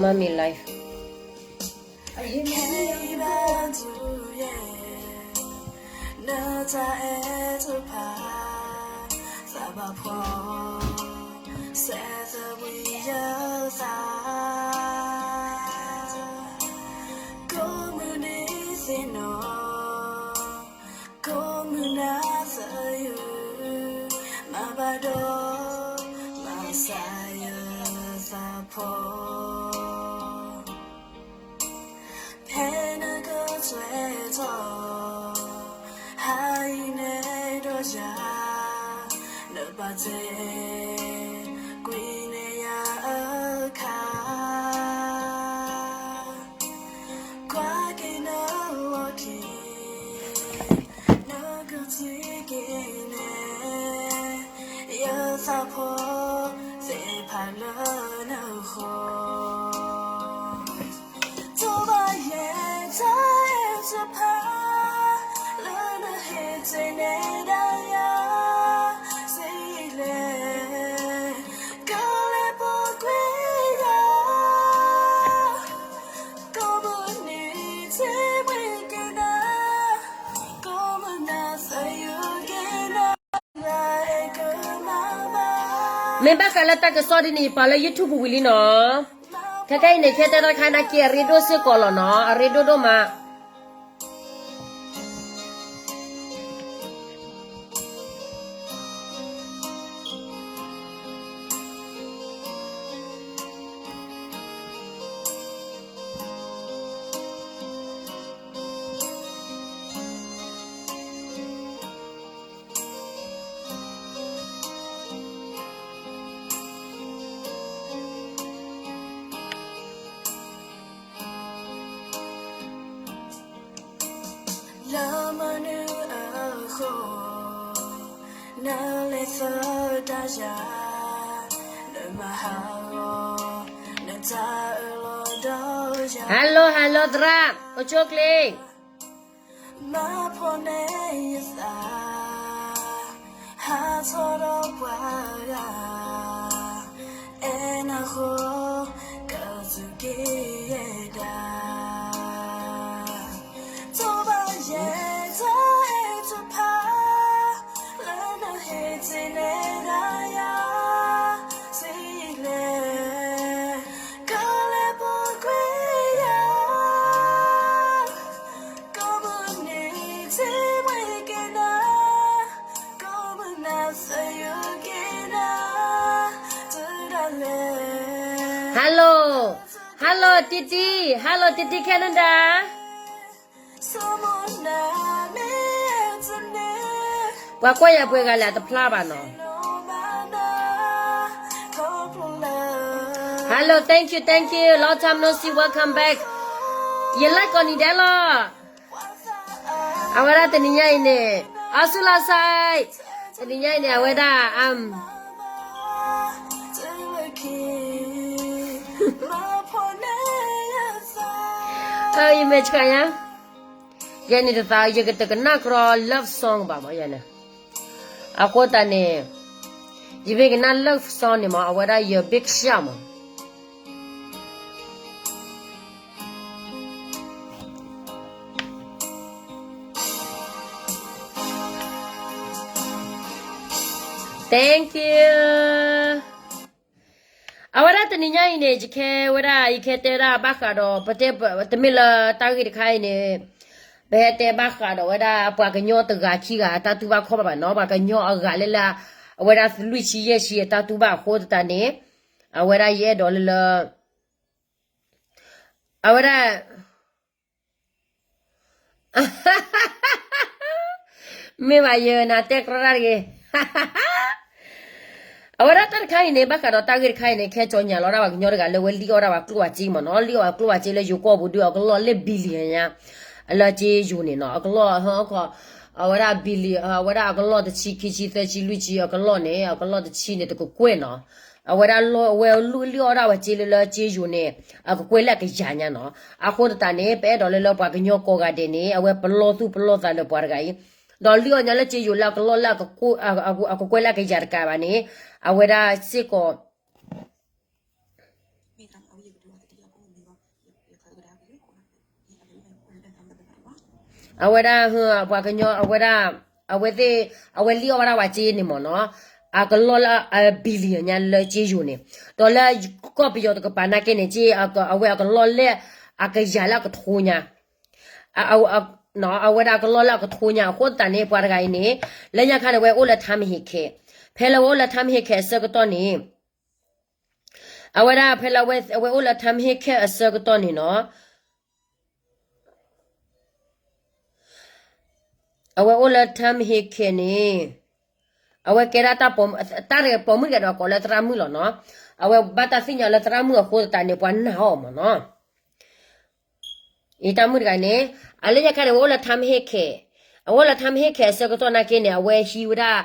Mommy life. နတၢ်အဲၣ်တဖၣ် သးဘၣ်ဖှီၣ် စဲးသဘှံးယသး ကိးမုၢ်နံၤသ့ၣ်နီၣ် ကိးမုၢ်နၤသယုၢ် မၤဘၣ်ဒီး မၤစၢ်ယသးဖှီၣ် ဖဲနကထွဲထီၣ် ဟးအံၤန့ၣ်ဒီးယၤ နဘၣ်တဲ ကွံာ်န့ၢ်ယၤအခါ ကွၢ်က့ၤနလီၢ်ခံ နကထံၣ်က့ၤန့ၣ် ယသးဖှီၣ်သ့ၣ်တဖၣ်လၢနဃီ တိၢ်ဘၣ်ယဲတၢ်အဲၣ်တဖၣ် လၢနဟ့ၣ်တ့ၢ်န့ၢ်ဒၣ်ယၤ စံးလဲၣ် ကလဲၤပိာ်ကွံာ်ယၤ ကိးမုၢ်နံၤထံၣ်မှံက့ၤနၤ ကိးမုၢ်နၤသယုၢ်က့ၤနၤ မ့ၢ်ဘၣ်ဃးလၢတၢ်ကစီၣ်ဒ်န့ၣ် ယပာ်လၢ YouTube ပူၤဝံၤလံနီၤ. ခဲခဲအံၤန့ၣ် ခဲတဲတၢ်တခါနာ်က့ အရ့ဒိၣ်စ့ၢ်ကီးလီၤနီၤ, အရ့ဒိၣ်ဒိၣ်မး. Hello, hello သရၣ်, အိၣ်ဆူၣ်အိၣ်ချ့. မၤဖှီၣ်န့ၢ်ယသး, ဟးထီၣ်ဒီးပှၤဂၤ, အဲၣ်နၤဃိ, ကစူၢ်က့ၤယဲဒၣ်, တိၢ်ဘၣ်ယဲတၢ်အဲၣ်တဖၣ်, လၢနဟ့ၣ်တ့ၢ်န့ၢ်ဒၣ်ယၤ, စံးလဲၣ်, ကလဲၤပိာ်ကွံာ်ယၤ Hello, hello တံတံ, hello တံတံ Canada. ပှၤကွၢ်ယၤပှဲၤဂၤလဲၣ် အတဖျါဘၣ်နီၤ. Hello, thank you, thank you. Long time no see, welcome back. ယလဲၤကိးနံၤဒဲးလီၤ. အဝဲဒၣ်တနံၤညါအံၤန့ၣ် အဆူၣ်လီၤစဲး, တနံၤညါအံၤန့ၣ် အဝဲဒၣ် အမ် ယမဲာ်ဆှးညါ, ယဲန့ၣ်တသး ယကတကနၣ်ကြီ love song ဘၣ်မး ယဲန့ၣ်. အဃိသတးန့ၣ် ယမ့ၢ်ကနၣ် love song န့ၣ်မး အဝဲဒၣ်ယ big shot မး. Thank you. အဝဲဒၣ်တနံၤညါအံၤန့ၣ် ယခဲဝဲဒၣ် ယခဲတဲဒၣ်ဘၣ်ဃးဒီး ပတဲ တမ့ၢ်လၢတၢ်ဂ့ၢ်တခါအံၤန့ၣ် ပဟဲတဲဘၣ်ဃးဒီးဝဲဒၣ်ပှၤကညီတဂၤခံဂၤအတၢ်တူၢ်ဘၣ်ခီၣ်ဘၣ်ဘၣ်နီၤ, ပှၤကညီအဂၤလၢလၢ အဝဲဒၣ်လွံၢ်ဆံယဲၢ်ဆံအတၢ်တူၢ်ဘၣ်အဃိသတးန့ၣ် အဝဲဒၣ်ယအဲၣ်ဒိးလၢလၢ အဝဲဒၣ် မ့ၢ်ဘၣ်ယနၤတဲကြီတၢ်တဂ့ၤ. အဝဲဒၣ်တၢ်တခါအံၤန့ၣ် ဘၣ်ဃးဒီးတၢ်ဂ့ၢ်တခါအံၤန့ၣ် ခဲကၠီညါလီၤဒၣ်ပှၤကညီတဂၤလၢဝဲလံၣ်အီၣ်ဒၣ် ပှၤကျိၣ်ပှၤစ့မ့ၢ်နီၤ, လံၣ်အီၣ်ပှၤကျိၣ်ပှၤစ့လၢယိၤကီၢ်ပူၤဒီး အကလီၢ်လၢ billion ညါ, အလၢက့ယိၤန့ၣ်နီၤ, အကလီၢ် အဝဲဒၣ် billion အဝဲဒၣ်အကလီၢ်တဆံခံဆံသၢဆံလွံၢ်ဆံ အကလီၢ်န့ၣ် အကလီၢ်တဆံန့ၣ် တကကွဲၢ်နီၤ. အဝဲဒၣ်လီၢ် အဝဲလံၣ်အီၣ်ဒၣ်ဝဲစ့လၢလၢက့ယိၤန့ၣ် အကကွဲၢ်လၢအကယၤညါနီၤ. အဃိသတးန့ၣ် ပအဲၣ်ဒိးလၢလၢပှၤကညီကိးဂၤဒဲးန့ၣ် အဝဲပလီၢ်သူၣ်ပလီၢ်သးလၢပှၤတဂၤအံၤ, ဒီးလံၣ်အီၣ်ညါလၢက့ယိၤလၢအကလီၢ်လၢအကကွဲၢ်လၢအကယၤတကးဘၣ်န့ၣ် အဝဲဒၣ်စ့ၢ်ကီး အဝဲဒၣ် ပှၤကညီ အဝဲဒၣ် အဝဲသ့ၣ် အဝဲလံၣ်အီၣ်ဝဲဒၣ်ဝဲစ့န့ၣ်မ့ၢ်နီၤ, အကလီၢ်လၢ billion ညါလၢစ့ယိၤန့ၣ်, ဒီးလၢကီၢ်ပယီၤတကပၤနာ်က့န့ၣ် စ့ အဝဲအကလီၢ်လၢ အကယၤလၢအကထိညါ အဝဲဒၣ်အကလီၢ်လၢအကထိညါအဃိသတးန့ၣ် ပှၤတဂၤအံၤန့ၣ် လၢညါခါန့ၣ် အဝဲအိၣ်လၢ time ဟ့ၣ်ခဲ, ဖဲလၢအဝဲအိၣ်လၢ time ဟ့ၣ်ခဲအဆၢကတီၢ်န့ၣ် အဝဲဒၣ်ဖဲလၢအဝဲအိၣ်လၢ time ဟ့ၣ်ခဲအဆၢကတီၢ်န့ၣ်နီၤ, အဝဲအိၣ်လၢ time ဟ့ၣ်ခဲန့ၣ် အဝဲကဲဒၣ်တၢ်ပိာ်မုၣ်တဂၤဒီး ကိးလၢသရၣ်မုၣ်လီၤနီၤ, အဝဲဘၣ်တၢ်သ့ၣ်ညါလၢသရၣ်မုၣ်အဃိသတးန့ၣ် ပှၤနာ်အီၤမ့ၢ်နီၤ အံၤတၢ်မုၣ်တဂၤန့ၣ် အလၢညါခါန့ၣ် အဝဲအိၣ်လၢ time ဟ့ၣ်ခဲ, အဝဲအိၣ်လၢ time ဟ့ၣ်ခဲအဆၢကတီၢ်နာ်က့န့ၣ် အဝဲဟံးဝဲဒၣ်,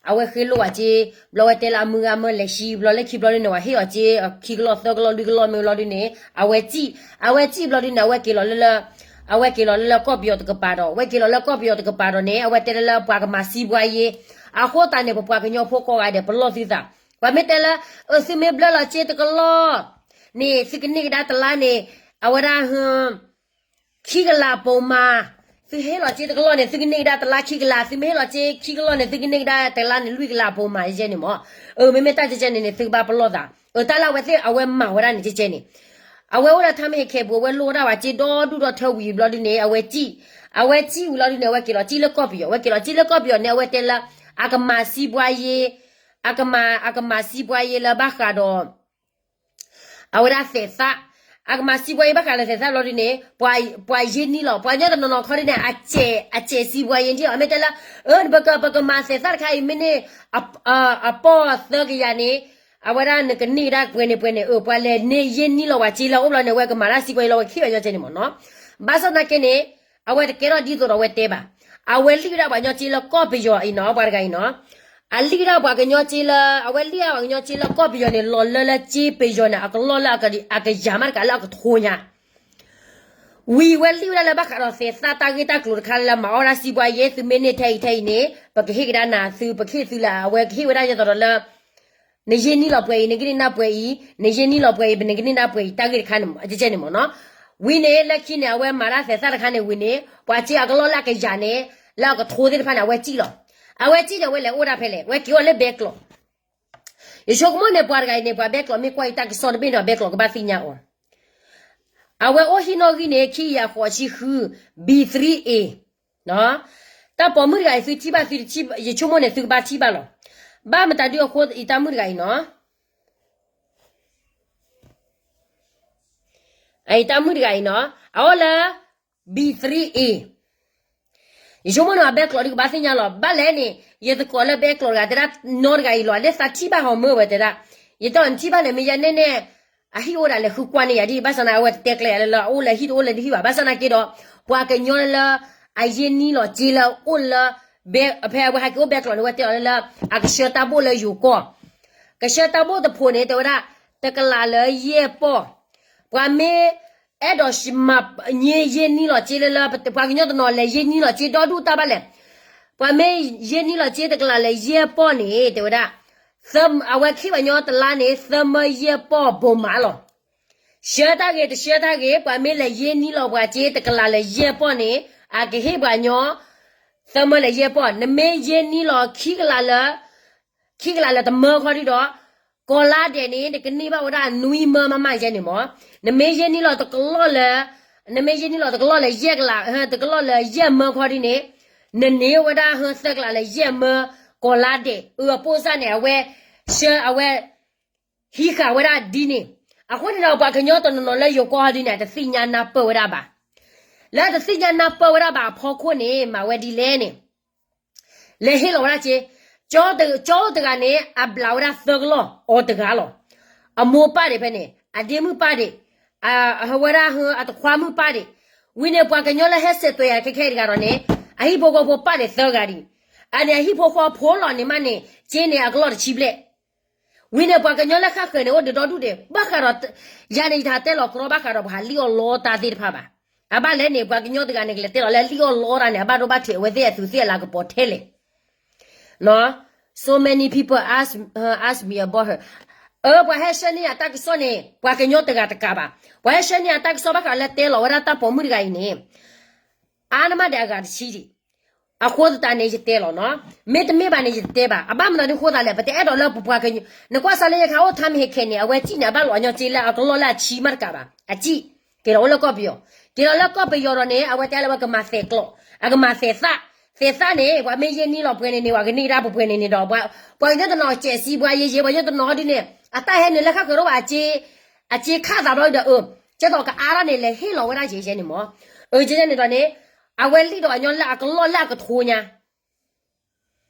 အဝဲဃ့လိၢ်ဝဲစ့, ဘျီဝဲတဲလၢအမုၢ်ဂၤမၢလဲၤဟံး, ဘျီလၢခံဘျီဒ်န့ၣ် ဝဲဟ့ၣ်အီၤစ့ ခံကလီၢ်သၢကလီၢ်လွံၢ်ကလီၢ်မ့ၢ်ဘျီဒ်န့ၣ် အဝဲစံၣ်, အဝဲစံၣ်ဘျီဒ်န့ၣ် အဝဲက့ၤလီၤလၢလၢ, အဝဲက့ၤလီၤလၢလၢကီၢ်ပယီၤတကပၤဒီး အဝဲက့ၤလီၤလၢကီၢ်ပယီၤတကပၤဒီးန့ၣ် အဝဲတဲလၢလၢပှၤကမၤစံးပှၤယ့, အဃိသတးန့ၣ် ပပှၤကညီဖိကိးဂၤဒဲး ပလီၢ်သုသး, ပှၤမ့ၢ်တဲလၢ အသုမ့ၢ်ဘျၢလီၤစ့တကလီၢ်န့ၣ် သုကန့ၢ်ကဒါတလါန့ၣ်, အဝဲဒၣ် ခံကလးပိာ်မၤ, သုဟ့ၣ်လီၤစ့တကလီၢ်န့ၣ် သုကန့ၢ်ကဒါတလါခံကလး, သုမ့ၢ်ဟ့ၣ်လီၤစ့ခံကလီၢ်န့ၣ် သုကန့ၢ်ကဒါတလါန့ၣ် လွံၢ်ကလးပိာ်မၤယဲန့ၣ်မ့ၢ်, အမ့မ့ၢ်တၢ်ကဲကဲန့ၣ်န့ၣ် သုကဘၣ်ပလီၢ်သး, အတၢ်လၢအဝဲသ့ၣ်အဝဲမၤဝဲဒၣ်န့ၣ်ကဲကဲန့ၣ်, အဝဲအိၣ်လၢ time ဟ့ၣ်ခဲပူၤ အဝဲလိၢ်ဝဲဒၣ်ဝဲစ့ဒီဒူၣ်ဒီထၢဝံၤဘျီဒ်န့ၣ် အဝဲစံၣ်, အဝဲစံၣ်ဝံၤလီၤဒ်န့ၣ် အဝဲက့ၤလီၤစံၣ်လၢကီၢ်ပယီၤ, အဝဲက့ၤလီၤစံၣ်လၢကီၢ်ပယီၤန့ၣ် အဝဲတဲလၢ အကမၤစံးပှၤယ့, အကမၤ, အကမၤစံးပှၤယ့လၢဘၣ်ဃးဒီး အဝဲဒၣ်သဲးသၣ်, အကမၤစံးပှၤယ့ဘၣ်ဃးလၢသဲးသၣ်ဘျီဒ်န့ၣ် ပှၤယ့ၢ်နံၣ်လီၤ, ပှၤကညီတနီၤနီၤခီဒ်န့ၣ် အစဲးစံးပှၤယ့ၢ်နံၣ်လီၤ, မ့ၢ်တဲလၢ အၢ ပကမၤသဲးသၣ်တခါအံၤ မ့ၢ်န့ၢ် အပီၢ်သၢကယၤန့ၣ် အဝဲဒၣ်နကန့ၢ်ကဒါပှဲၤန့ၣ်ပှဲၤန့ၣ်, အၢ ပှၤလဲၤန့ၢ်ယ့ၢ်နံၣ်လီၤပှၤစ့လၢအအိၣ်ဘျီန့ၣ် အဝဲကမၤတၢ်စံးပှၤယ့လီၤ အဝဲကဟ့ၣ်ပှၤညီကဲန့ၣ်မ့ၢ်နီၤ, ဘၣ်ဆၣ်သနာ်က့န့ၣ် အဝဲတကဲထီၣ်ဒ်သိးဒီးအဝဲတဲဘၣ်, အဝဲလံၣ်ဝဲဒၣ်ပှၤကညီစ့လၢကီၢ်ပယီၤအံၤနီၤ, ပှၤတဂၤအံၤနီၤ, အလံၣ်ဝဲဒၣ်ပှၤကညီစ့လၢ, အဝဲလံၣ်ဝဲဒၣ်ပှၤကညီစ့လၢကီၢ်ပယီၤန့ၣ် လီၤလၢလၢစ့ပယီၤန့ၣ် အကလီၢ်လၢအကယၤမးတကးလၢအကထိညါ ဝံၤဝဲလံၣ်ဝဲဒၣ်လၢဘၣ်ဃးဒီးသဲးသၣ်တၢ်ဂ့ၢ်တၢ်ကျိၤတခါလၢမၤအီၣ်ဒၣ်စံးပှၤယ့, သုမ့ၢ်န့ၢ်ထဲအံၤထဲအံၤန့ၣ် ပကဟ့ၣ်ကဒါနၤသု, ပကဟ့ၣ်သုလၢအဝဲကဟ့ၣ်ဝဲဒၣ်ယဲသိးဒီးလၢ နယ့ၢ်နံၣ်လီၤပှဲၤအံၤ နကန့ၢ်နၢ်ပှဲၤအံၤ, နယ့ၢ်နံၣ်လီၤပှဲၤအံၤ ပနကန့ၢ်နၢ်ပှဲၤအံၤ တၢ်ဂ့ၢ်တခါန့ၣ် ကဲကဲန့ၣ်မ့ၢ်နီၤ, ဝံၤန့ၣ် လၢခံန့ၣ် အဝဲမၤတၢ်သဲးသၣ်တခါန့ၣ်ဝံၤန့ၣ် ပှၤစ့အကလီၢ်လၢအကယၤန့ၣ် လၢအကထိသ့ၣ်တဖၣ်န့ၣ် အဝဲစံၣ်လီၤ, အဝဲစံၣ်န့ၣ် အဝဲလဲၤအိၣ်ဒၣ်ဖဲလဲၣ်, အဝဲက့ၤအီၤလၢဘဲကျိး ယဆိကမိၣ်န့ၣ် ပှၤတဂၤအံၤန့ၣ် ပှၤဘဲကျိးမ့ၢ်ကွၢ်အံၤတၢ်ကစီၣ်တဘ့ၣ်န့ၣ် ဘဲကျိးကဘၣ်သ့ၣ်ညါအီၤ, အဝဲအိၣ်ဟံၣ်နီၣ်ဂံၢ်န့ၣ် ခံကယၤဃိးဆံဃု, B three A, တၢ်ပိာ်မုၣ်တဂၤအံၤ သုထံၣ်ဘၣ်သုတထံၣ်, ယဆိကမိၣ်န့ၣ် သုကဘၣ်ထံၣ်ဘၣ်လီၤ, ဘၣ်မတၤဒုအဃိအံၤတၢ်မုၣ်တဂၤအံၤနီၤ အံၤတၢ်မုၣ်တဂၤအံၤနီၤ အအိၣ်လၢ B three A, ယဆိကမိၣ်န့ၣ် အဘဲကျိးဒုကဘၣ်သ့ၣ်ညါလီၤ, ဘၣ်လဲၣ်န့ၣ် ယသကိးလၢဘဲကျိးတဂၤတဲဒၣ်နီတဂၤအံၤလီၤ, အဒဲသးထံၣ်ဘၣ်ဟီမၢဝဲတဲဒၣ်, ယတဲအီၤနထံၣ်ဘၣ်န့ၣ် မ့ၢ်ယဲန့ၣ်န့ၣ် အဟံၣ်အိၣ်ဒၣ်လဲၤဃုကွၢ်န့ၢ်ယၤဒ် ဘၣ်ဆၣ်သနာ်က့ အဝဲတတဲကျဲယၤလၢလၢအအိၣ်လၢဟံၣ်တအိၣ်လၢတဟံၣ်ဘၣ်, ဘၣ်ဆၣ်သနာ်က့ဒီး ပှၤကညီလၢ အယဲၢ်နံၣ်လီၤစ့လၢအိၣ်လၢ ဖဲအဝဲဟဲက့ၤအိၣ်ဘဲကျိးန့ၣ် အဝဲတဲအီၤလၢလၢ အကဆှၢတၢ်ဘိၣ်လၢယိၤကီၢ်, ကဆှၢတၢ်ဘိၣ်တဖိးန့ၣ် တဲဝဲဒၣ် တကလးလၢယဲၢ်ပီၢ်, ပှၤမ့ၢ် အဲၣ်ဒိးမၤညဲယဲၢ်နံၣ်လီၤစ့လၢလၢ ပှၤကညီတနီၤလဲၤယဲၢ်နံၣ်လီၤစ့ဒီဒူၣ်တၢ်ဘၣ်လဲၣ်, ပှၤမ့ၢ်ယဲၢ်နံၣ်လီၤစ့တကလးလၢယဲၢ်ပီၢ်န့ၣ် တဲဝဲဒၣ် အဝဲကဟ့ၣ်ပှၤညီတလါန့ၣ် သၢမၢယဲၢ်ပီၢ်ဘိးမးလီၤ. ဆှၢတၢ်ဂ့ၤတဆှၢတၢ်ဂ့ၤ ပှၤမ့ၢ်လဲၤယဲၢ်နံၣ်လီၤပှၤစ့တကလးလၢယဲၢ်ပီၢ်န့ၣ် အကဟ့ၣ်ပှၤညီ သၢမၢလၢယဲၢ်ပီၢ်, နမ့ၢ်ယဲၢ်နံၣ်လီၤခံကလးလၢ ခံကလးလၢတမၢခီဒုဒီး ကီၤလါဒဲးန့ၣ် နကန့ၢ်ဘၣ်ဝဲဒၣ်နွံမၢမးမးယဲန့ၣ်မး, နမ့ၢ်ယဲၢ်နံၣ်လီၤတကလီၢ်လၢ နမ့ၢ်ယဲၢ်နံၣ်လီၤတကလီၢ်လၢယဲၢ်ကလး တကလီၢ်လၢယဲၢ်မၢခီဒုန့ၣ် နန့ၢ်ဝဲဒၣ်ဟၢသၢကလးလၢယဲၢ်မၢ ကီၤလါဒဲး အပိၢ်စၢ်န့ၣ် အဝဲ ဆှၢအဝဲ ဟံးဃာ်ဝဲဒၣ်ဒ်န့ၣ်, အဃိန့ၣ်ဒီး ပှၤကညီတနီၤနီၤလၢယိၤကီၢ်ဟီဒုန့ၣ် အတသ့ၣ်ညါနၢ်ပၢၢ်ဝဲဒၣ်ဘၣ်. လၢအတသ့ၣ်ညါနၢ်ပၢၢ်ဝဲဒၣ်ဘၣ်အဖီခိၣ်န့ၣ် မၤဝဲဒ်လဲၣ်န့ၣ်, လဲၤဟ့ၣ်လီၤဝဲဒၣ်က့, ကၠီအိၣ်တဂၤန့ၣ် အဘျးဝဲဒၣ်သၢကလီၢ် အီၤတဂၤလီၤ. အမိၢ်ပၢ်ဒံးဖဲန့ၣ် အဒ့မုၣ်ပၢ်ဒံး, အဝဲဒၣ်အတခွါမုၣ်ပၢ်ဒံး, ဝံၤန့ၣ် ပှၤကညီလၢဟဲစဲးသွဲးယၤခဲခဲတဂၤဒီးန့ၣ် အဟံၣ်ဖိဃီဖိပၢ်ဒံးသၢဂၤဒံး, အန့ၣ် အဟံၣ်ဖိဃီဖိလီၤန့ၣ်မးန့ၣ် က့န့ၣ် အကလီၢ်တဆံဘျဲၣ် ဝံၤန့ၣ် ပှၤကညီလၢဃၣ်ဃၢၤန့ၣ် အိၣ်ဒံးဒီဒူၣ်ဒံး ဘၣ်ဃးဒီး ယၤန့ၣ် ယတဟးတဲလီၤကြီဘၣ်ဃးဒီးပှၤဟးလံၣ်အီၣ်လီတၢ်သ့ၣ်တဖၣ်ဘၣ်. အဘၣ်လဲၣ်န့ၣ် ပှၤကညီတဂၤန့ၣ်ကလဲၤတဲလီၤလၢလံၣ်အီၣ်လီတၢ်န့ၣ် အဘၣ်ဒိဘၣ်ထံး အဝဲသ့ၣ်အသူးသ့ၣ်အလၤကပီၤထဲလဲၣ်. So many people ask, ask me about her. အၢ ပှၤဟဲဆှၢန့ၢ်အတၢ်ကစီၣ်န့ၣ် ပှၤကညီတဂၤတကးဘၣ်. ပှၤဟဲဆှၢန့ၢ်အတၢ်ကစီၣ်ဘၣ်ဃးလၢတဲလီၤဝဲဒၣ်တၢ်ပိာ်မုၣ်တဂၤအံၤန့ၣ် အါနမးဒီးအဂၤတဆံဒံး. အဃိသတးန့ၣ် ယတဲလီၤနီၤ. မ့တမ့ၢ်ဘၣ်န့ၣ် ယတတဲဘၣ်. အဘၣ်မနုၤဒ်ဃိသတးလဲၣ်, ပတအဲၣ်ဒိးလၢပပှၤကညီ, နကွၢ်စးလၢညါခါအိၣ်ထါမဟ့ခဲန့ၣ် အဝဲစံၣ်န့ၣ် အဘၣ်လီၤအညီစ့လၢအကလီၢ်လၢအဆံမးတကးဘၣ်. အစံၣ်, က့ၤလီၤအိၣ်လၢကီၢ်ပယီၤ, က့ၤလီၤလၢကီၢ်ပယီၤဒီးန့ၣ် အဝဲတဲလၢဝဲကမၤသဲးကျိး, အကမၤသဲးသၣ်, သဲးသၣ်န့ၣ် ပှၤမ့ၢ်ယဲၢ်နံၣ်လီၤပှဲၤန့ၣ်န့ၣ် ပှၤကန့ၢ်ကဒါပှဲၤပှဲၤန့ၣ်န့ၣ်ဒီး ပှၤကညီတနီၤစဲးစံပှၤယဲၢ်ယဲၢ် ပှၤကညီတနီၤဒ်န့ၣ် အတၢ်ဟဲနုာ်လၢခါဃၢၤထီၣ်ဘၣ် အစ့ခးသးဘျီဒီး အၢ ကဲသိးကအါထီၣ်န့ၣ် လဲၤဟ့ၣ်လီၤဝဲဒၣ်ယဲၢ်ယဲၢ်န့ၣ်မး. အၢ ကဲန့ၣ်ဒီးန့ၣ် အဝဲလံၣ်ဒီးအညီလၢအကလီၢ်လၢအကထိညါ,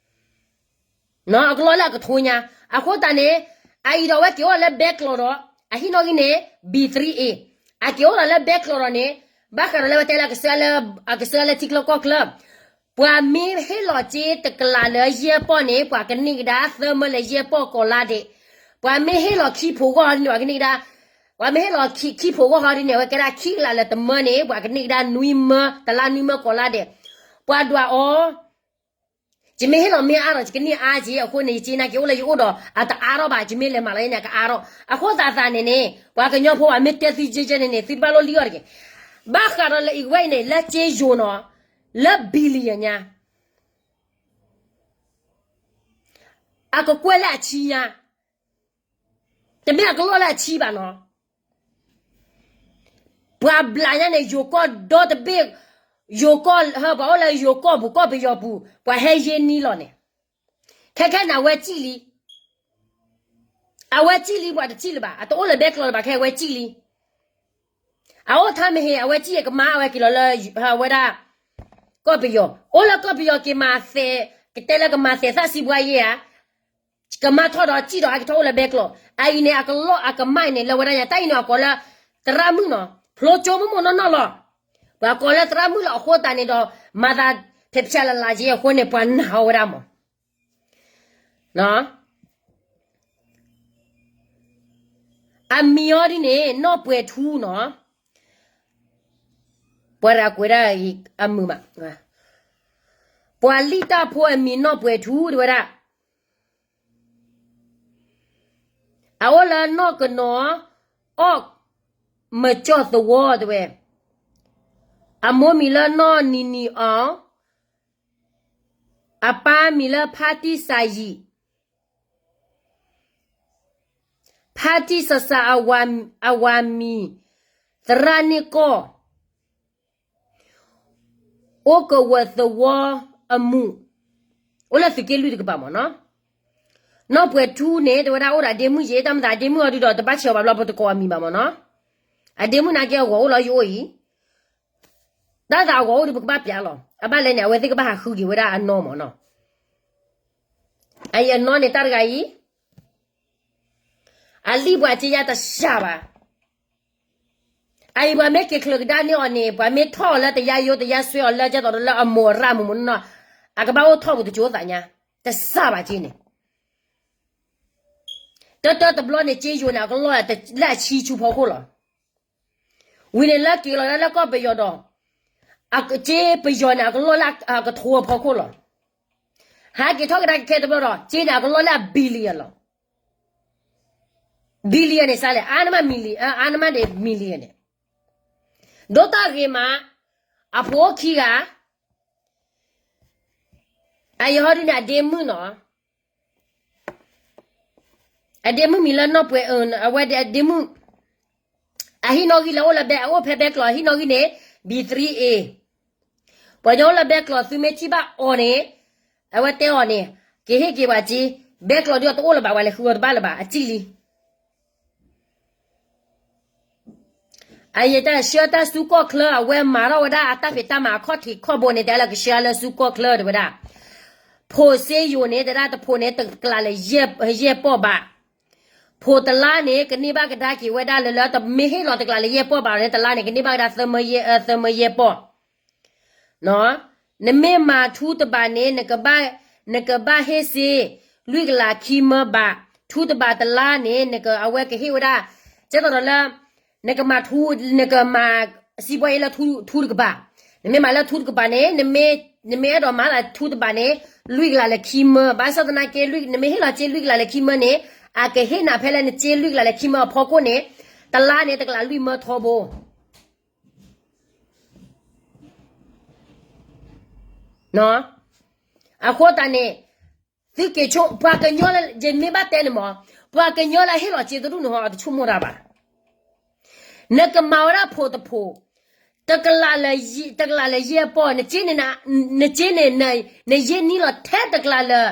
အကလီၢ်လၢအကထိညါ. အဃိသတးန့ၣ် အအံၤဒီးအဝဲက့ၤအိၣ်လၢဘဲကျိးဒီး အဟံၣ်နီၣ်ဂံၢ်န့ၣ် B three A, အက့ၤအိၣ်ဒီးလၢဘဲကျိးဒီးန့ၣ် ဘၣ်ဃးဒီးလၢဝဲတဲလၢ အကဆှၢလၢထံချၢကီၢ်ချၢ ပှၤမ့ၢ်ဟ့ၣ်လီၤစ့တကလးလၢယဲၢ်ပီၢ်န့ၣ် ပှၤကန့ၢ်ကဒါသၢမၢလၢယဲၢ်ပီၢ်ကိးလါဒဲး, ပှၤမ့ၢ်ဟ့ၣ်လီၤခံဖိဂီၢ်ဟီဒ်န့ၣ် ပှၤကန့ၢ်ကဒါ, ပှၤမ့ၢ်ဟ့ၣ်လီၤခံဖိဂီၢ်ဟီဒ်န့ၣ် အဝဲကဲဒၣ်ခံကလးလၢတမၢန့ၣ် ပှၤကန့ၢ်ကဒါနွံမၢ တလါနွံမၢကိးလါဒဲး, ပှၤဒွးအီၤ ယမ့ၢ်ဟ့ၣ်လီၤမ့ၢ်အါဒီး ယကန့ၢ်အါက့ၤ အဃိန့ၣ် ယစ့နာ်က့အိၣ်လၢယအိၣ်ဒီး အတအါထီၣ်ဘၣ် ယမ့ၢ်လဲၤမၤလီၤယဲန့ၣ် အကအါထီၣ်. အဃိသတးသးန့ၣ်န့ၣ် ပှၤကညီဖိဘၣ်မ့ၢ်တဲသုကဲကဲန့ၣ်န့ၣ် သုတဘၣ်လိၣ်လံအီၤတဂ့ၤ. ဘၣ်ဃးဒီးလၢအံၤဝဲအံၤန့ၣ် လၢစ့ယိၤနီၤ လၢ billion ညါ အကကွဲၢ်လၢအဆံညါ တမ့ၢ်အကလီၢ်လၢအဆံဘၣ်နီၤ. ပှၤဘျးညါန့ၣ် ယိၤကီၢ်ဒီတဘ့ၣ်, ယိၤကီၢ်ဟၢ ပှၤအိၣ်လၢယိၤကီၢ်ပူၤ ကီၢ်ပယီၤပူၤ ပှၤဟဲယဲၢ်နံၣ်လီၤန့ၣ်, ခဲခဲန့ၣ် အဝဲစံၣ်လံ, အဝဲစံၣ်လံ ပှၤတစံၣ်လၢၤဘၣ် အတအိၣ်လၢဘဲကျိးလၢၤဘၣ် ခဲအဝဲစံၣ်လံ. အအိၣ်ထါမဟ့ အဝဲစံၣ်အကမါ အဝဲက့ၤလီၤလၢ ဝဲဒၣ် ကီၢ်ပယီၤ, အိၣ်လၢကီၢ်ပယီၤက့ၤမၤသဲး, ကတဲလၢကမၤသဲးသၣ်စံးပှၤယဲၢ်ဧါ, ကမါထီၣ်ဒီးစံၣ်ဒီးဟဲက့ၤထီၣ်အိၣ်လၢဘဲကျိး, အအံၤန့ၣ် အကလီၢ်အကမၣ်အံၤန့ၣ် လၢဝဲဒၣ်ညါ တၢ်အံၤန့ၣ်အကိးလၢ သရၣ်မုၣ်နီၤ, ဖျိကၠိမိၢ်မိၢ်နီၢ်နီၢ်လီၤ. ပှၤကိးလၢသရၣ်မုၣ်လီၤအဃိသတးန့ၣ်ဒီး မၤသးထဲဖျါလၢ်လၢ်က့အဃိန့ၣ် ပှၤနာ်အီၤဝဲဒၣ်မး အမံၤအီၤဒ်န့ၣ် နီၢ်ပှဲၤထူနီၤ, ပှၤတဂၤကွဲးဒၣ်အမုာ်မး, ပှၤလံၣ်တၢ်ဖိအမံၤနီၢ်ပှဲၤထူတဲဝဲဒၣ်, အအိၣ်လၢနီၢ်ကနီၤ, အီၣ်မကၠီၣ်သဝီတဲဝဲ, အမိၢ်မံၤလၢနီၢ်နံၤနံၤအီၤ, အပၢ်မံၤလၢဖါတံၢ်စၤယံး, ဖါတံၢ်စၤစၤအဝၤမံၤ, သရၣ်န့ၢ်ကီၢ်, အိၣ်ကဝီၤသဝီအမုာ်, အိၣ်လၢသုးက့လွံၢ်တကပၤမးနီၤ. နီၢ်ပှဲၤထူန့ၣ် တဲဝဲဒၣ်အိၣ်ဒီးအဒ့မုၣ်ယဲ တၢ်မၤသးအဒ့မုၣ်အီၤဒုဒီး တဘၣ်ဆဲးအီၤဘၣ်ဘျီ ပတကိးအမံၤဘၣ်မးနီၤ. အဒ့မုၣ်နာ်က့အဂီၤအိၣ်လီၤယအိၣ်အံၤ တၢ်သးအဂီၤအိၣ်ဒီးပကဘၣ်ပျးလီၤ. အဘၣ်လဲၣ်န့ၣ် အဝဲသ့ၣ်ကဘၣ်ဟးဃုက့ၤဝဲဒၣ်အနီၢ်မးနီၤ. အအံၤအနီၢ်န့ၣ် တၢ်တဂၤအံၤ အလံၣ်ပှၤစ့ညါတစှၤဘၣ်. အအံၤပှၤမ့ၢ်က့ၤချုးကဒါန့ၢ်အီၤန့ၣ် ပှၤမ့ၢ်ထီၣ်အီၤလၢတယါယိ တယါဆွဲအီၤလၢ ကဲသိးဒီးလၢအမိၢ်အရၣ်မိၢ်မိၢ်နီၢ်နီၢ် အကဘၣ်အိၣ်ထီၣ်ပူၤတကၠိသးညါ တစှၤဘၣ်က့န့ၣ် တၢတၢတဘျီန့ၣ် က့ယိၤန့ၣ် အကလီၢ်လၢအဆံဆူဖီခိၣ်လီၤ. ဝံၤန့ၣ်လၢက့ၤလီၤဒၣ်လၢကီၢ်ပယီၤဒီး က့ပယီၤန့ၣ် အကလီၢ်လၢအကထိအဖီခိၣ်လီၤ. ဟးက့ၤထီၣ်ကဒါက့ၤခဲတဘျီဒီး က့န့ၣ် အကလီၢ်လၢအ billion လီၤ. billion န့ၣ်စးလဲၣ် အါနမၣ် million အါနမၣ်န့ၣ် million န့ၣ် ဒိၣ်တၢ်ဂ့ၤမး အဖိခံဂၤ အယဟီဒုန့ၣ် အဒ့မုၣ်နီၤ အဒ့မုၣ်မံၤလၢနီၢ်ပှဲၤ အဝဲဒ့မုၣ် အဟံၣ်နီၣ်ဂံၢ်လၢအိၣ်လၢဘဲ အအိၣ်ဖဲဘဲကျိး အဟံၣ်နီၣ်ဂံၢ်န့ၣ် B three A ပှၤကညီအိၣ်လၢဘဲကျိး သုမ့ၢ်ထံၣ်ဘၣ်အီၤန့ၣ် အဝဲတဲအီၤန့ၣ် က့ၤဟ့ၣ်က့ၤပှၤစ့ ဘဲကျိးဒုအတအိၣ်လၢၤဘၣ် ပှၤလဲၤဃုအီၤတဘၣ်လၢၤဘၣ် အစံၣ်လံ အယတၢ်ဆှၢတၢ်ဆူကီၢ်ချၢ အဝဲမၤထီၣ်ဝဲဒၣ်အတၢ်ဖံးတၢ်မၤအခီၣ်ထံးခီၣ်ဘိန့ၣ် တဲလၢကဆှၢလၢဆူကီၢ်ချၢတဲဝဲဒၣ် ဖိးစ့ယိၤန့ၣ် တဲဒၣ်တဖိးန့ၣ် တကလးလၢယဲၢ်ပီၢ်ဘၣ် ဖိးတလါန့ၣ် ကန့ၢ်ဘၣ်ကဒါက့ၤဝဲဒၣ်လၢ လၢမ့ၢ်ဟ့ၣ်လီၤတကလးလၢယဲၢ်ပီၢ်ဘၣ်န့ၣ် တလါန့ၣ် ကန့ၢ်ဘၣ်ကဒါသၢမၢယဲၢ်ပီၢ် နမ့ၢ်မၤထူတဘးန့ၣ် နကဘၣ်ဟ့ၣ်စ့ လွံၢ်ကလးခံမၢဘး ထူတဘးတလါန့ၣ် နက အဝဲကဟ့ၣ်ဝဲဒၣ် ကဲသိးဒီးလၢ နကမၤထူ နကမၤ စံးပှၤအံၤလၢထူတကပၤ နမ့ၢ်မၤလၢထူတကပၤန့ၣ် နမ့ၢ်အဲၣ်ဒိးမၤလၢထူတဘးန့ၣ် လွံၢ်ကလးလၢခံမၢ ဘၣ်ဆၣ်သနာ်က့ နမ့ၢ်ဟ့ၣ်လီၤစ့လွံၢ်ကလးလၢခံမၢန့ၣ် အကဟ့ၣ်နၤဖဲလၢနစ့လွံၢ်ကလးလၢခံမၢအဖီခိၣ်န့ၣ်, တလါန့ၣ် တကလးလွံၢ်မၢထီဘိ. အဃိသတးန့ၣ် သုက့ၤဆိ ပှၤကညီလၢ ယမ့ၢ်ဘၣ်တဲန့ၣ်မး, ပှၤကညီလၢအဟ့ၣ်လီၤစ့တဒူၣ်န့ၣ်ဟီ အတဆိကမိၣ်တၢ်ဘၣ်. နကမၤဝဲဒၣ်ဖိတဖိ, တကလးလၢ တကလးလၢယဲၢ်ပီၢ်, နစ့န့ၣ်, နစ့န့ၣ်, နယဲၢ်နံၣ်လီၤထဲတကလးလၢ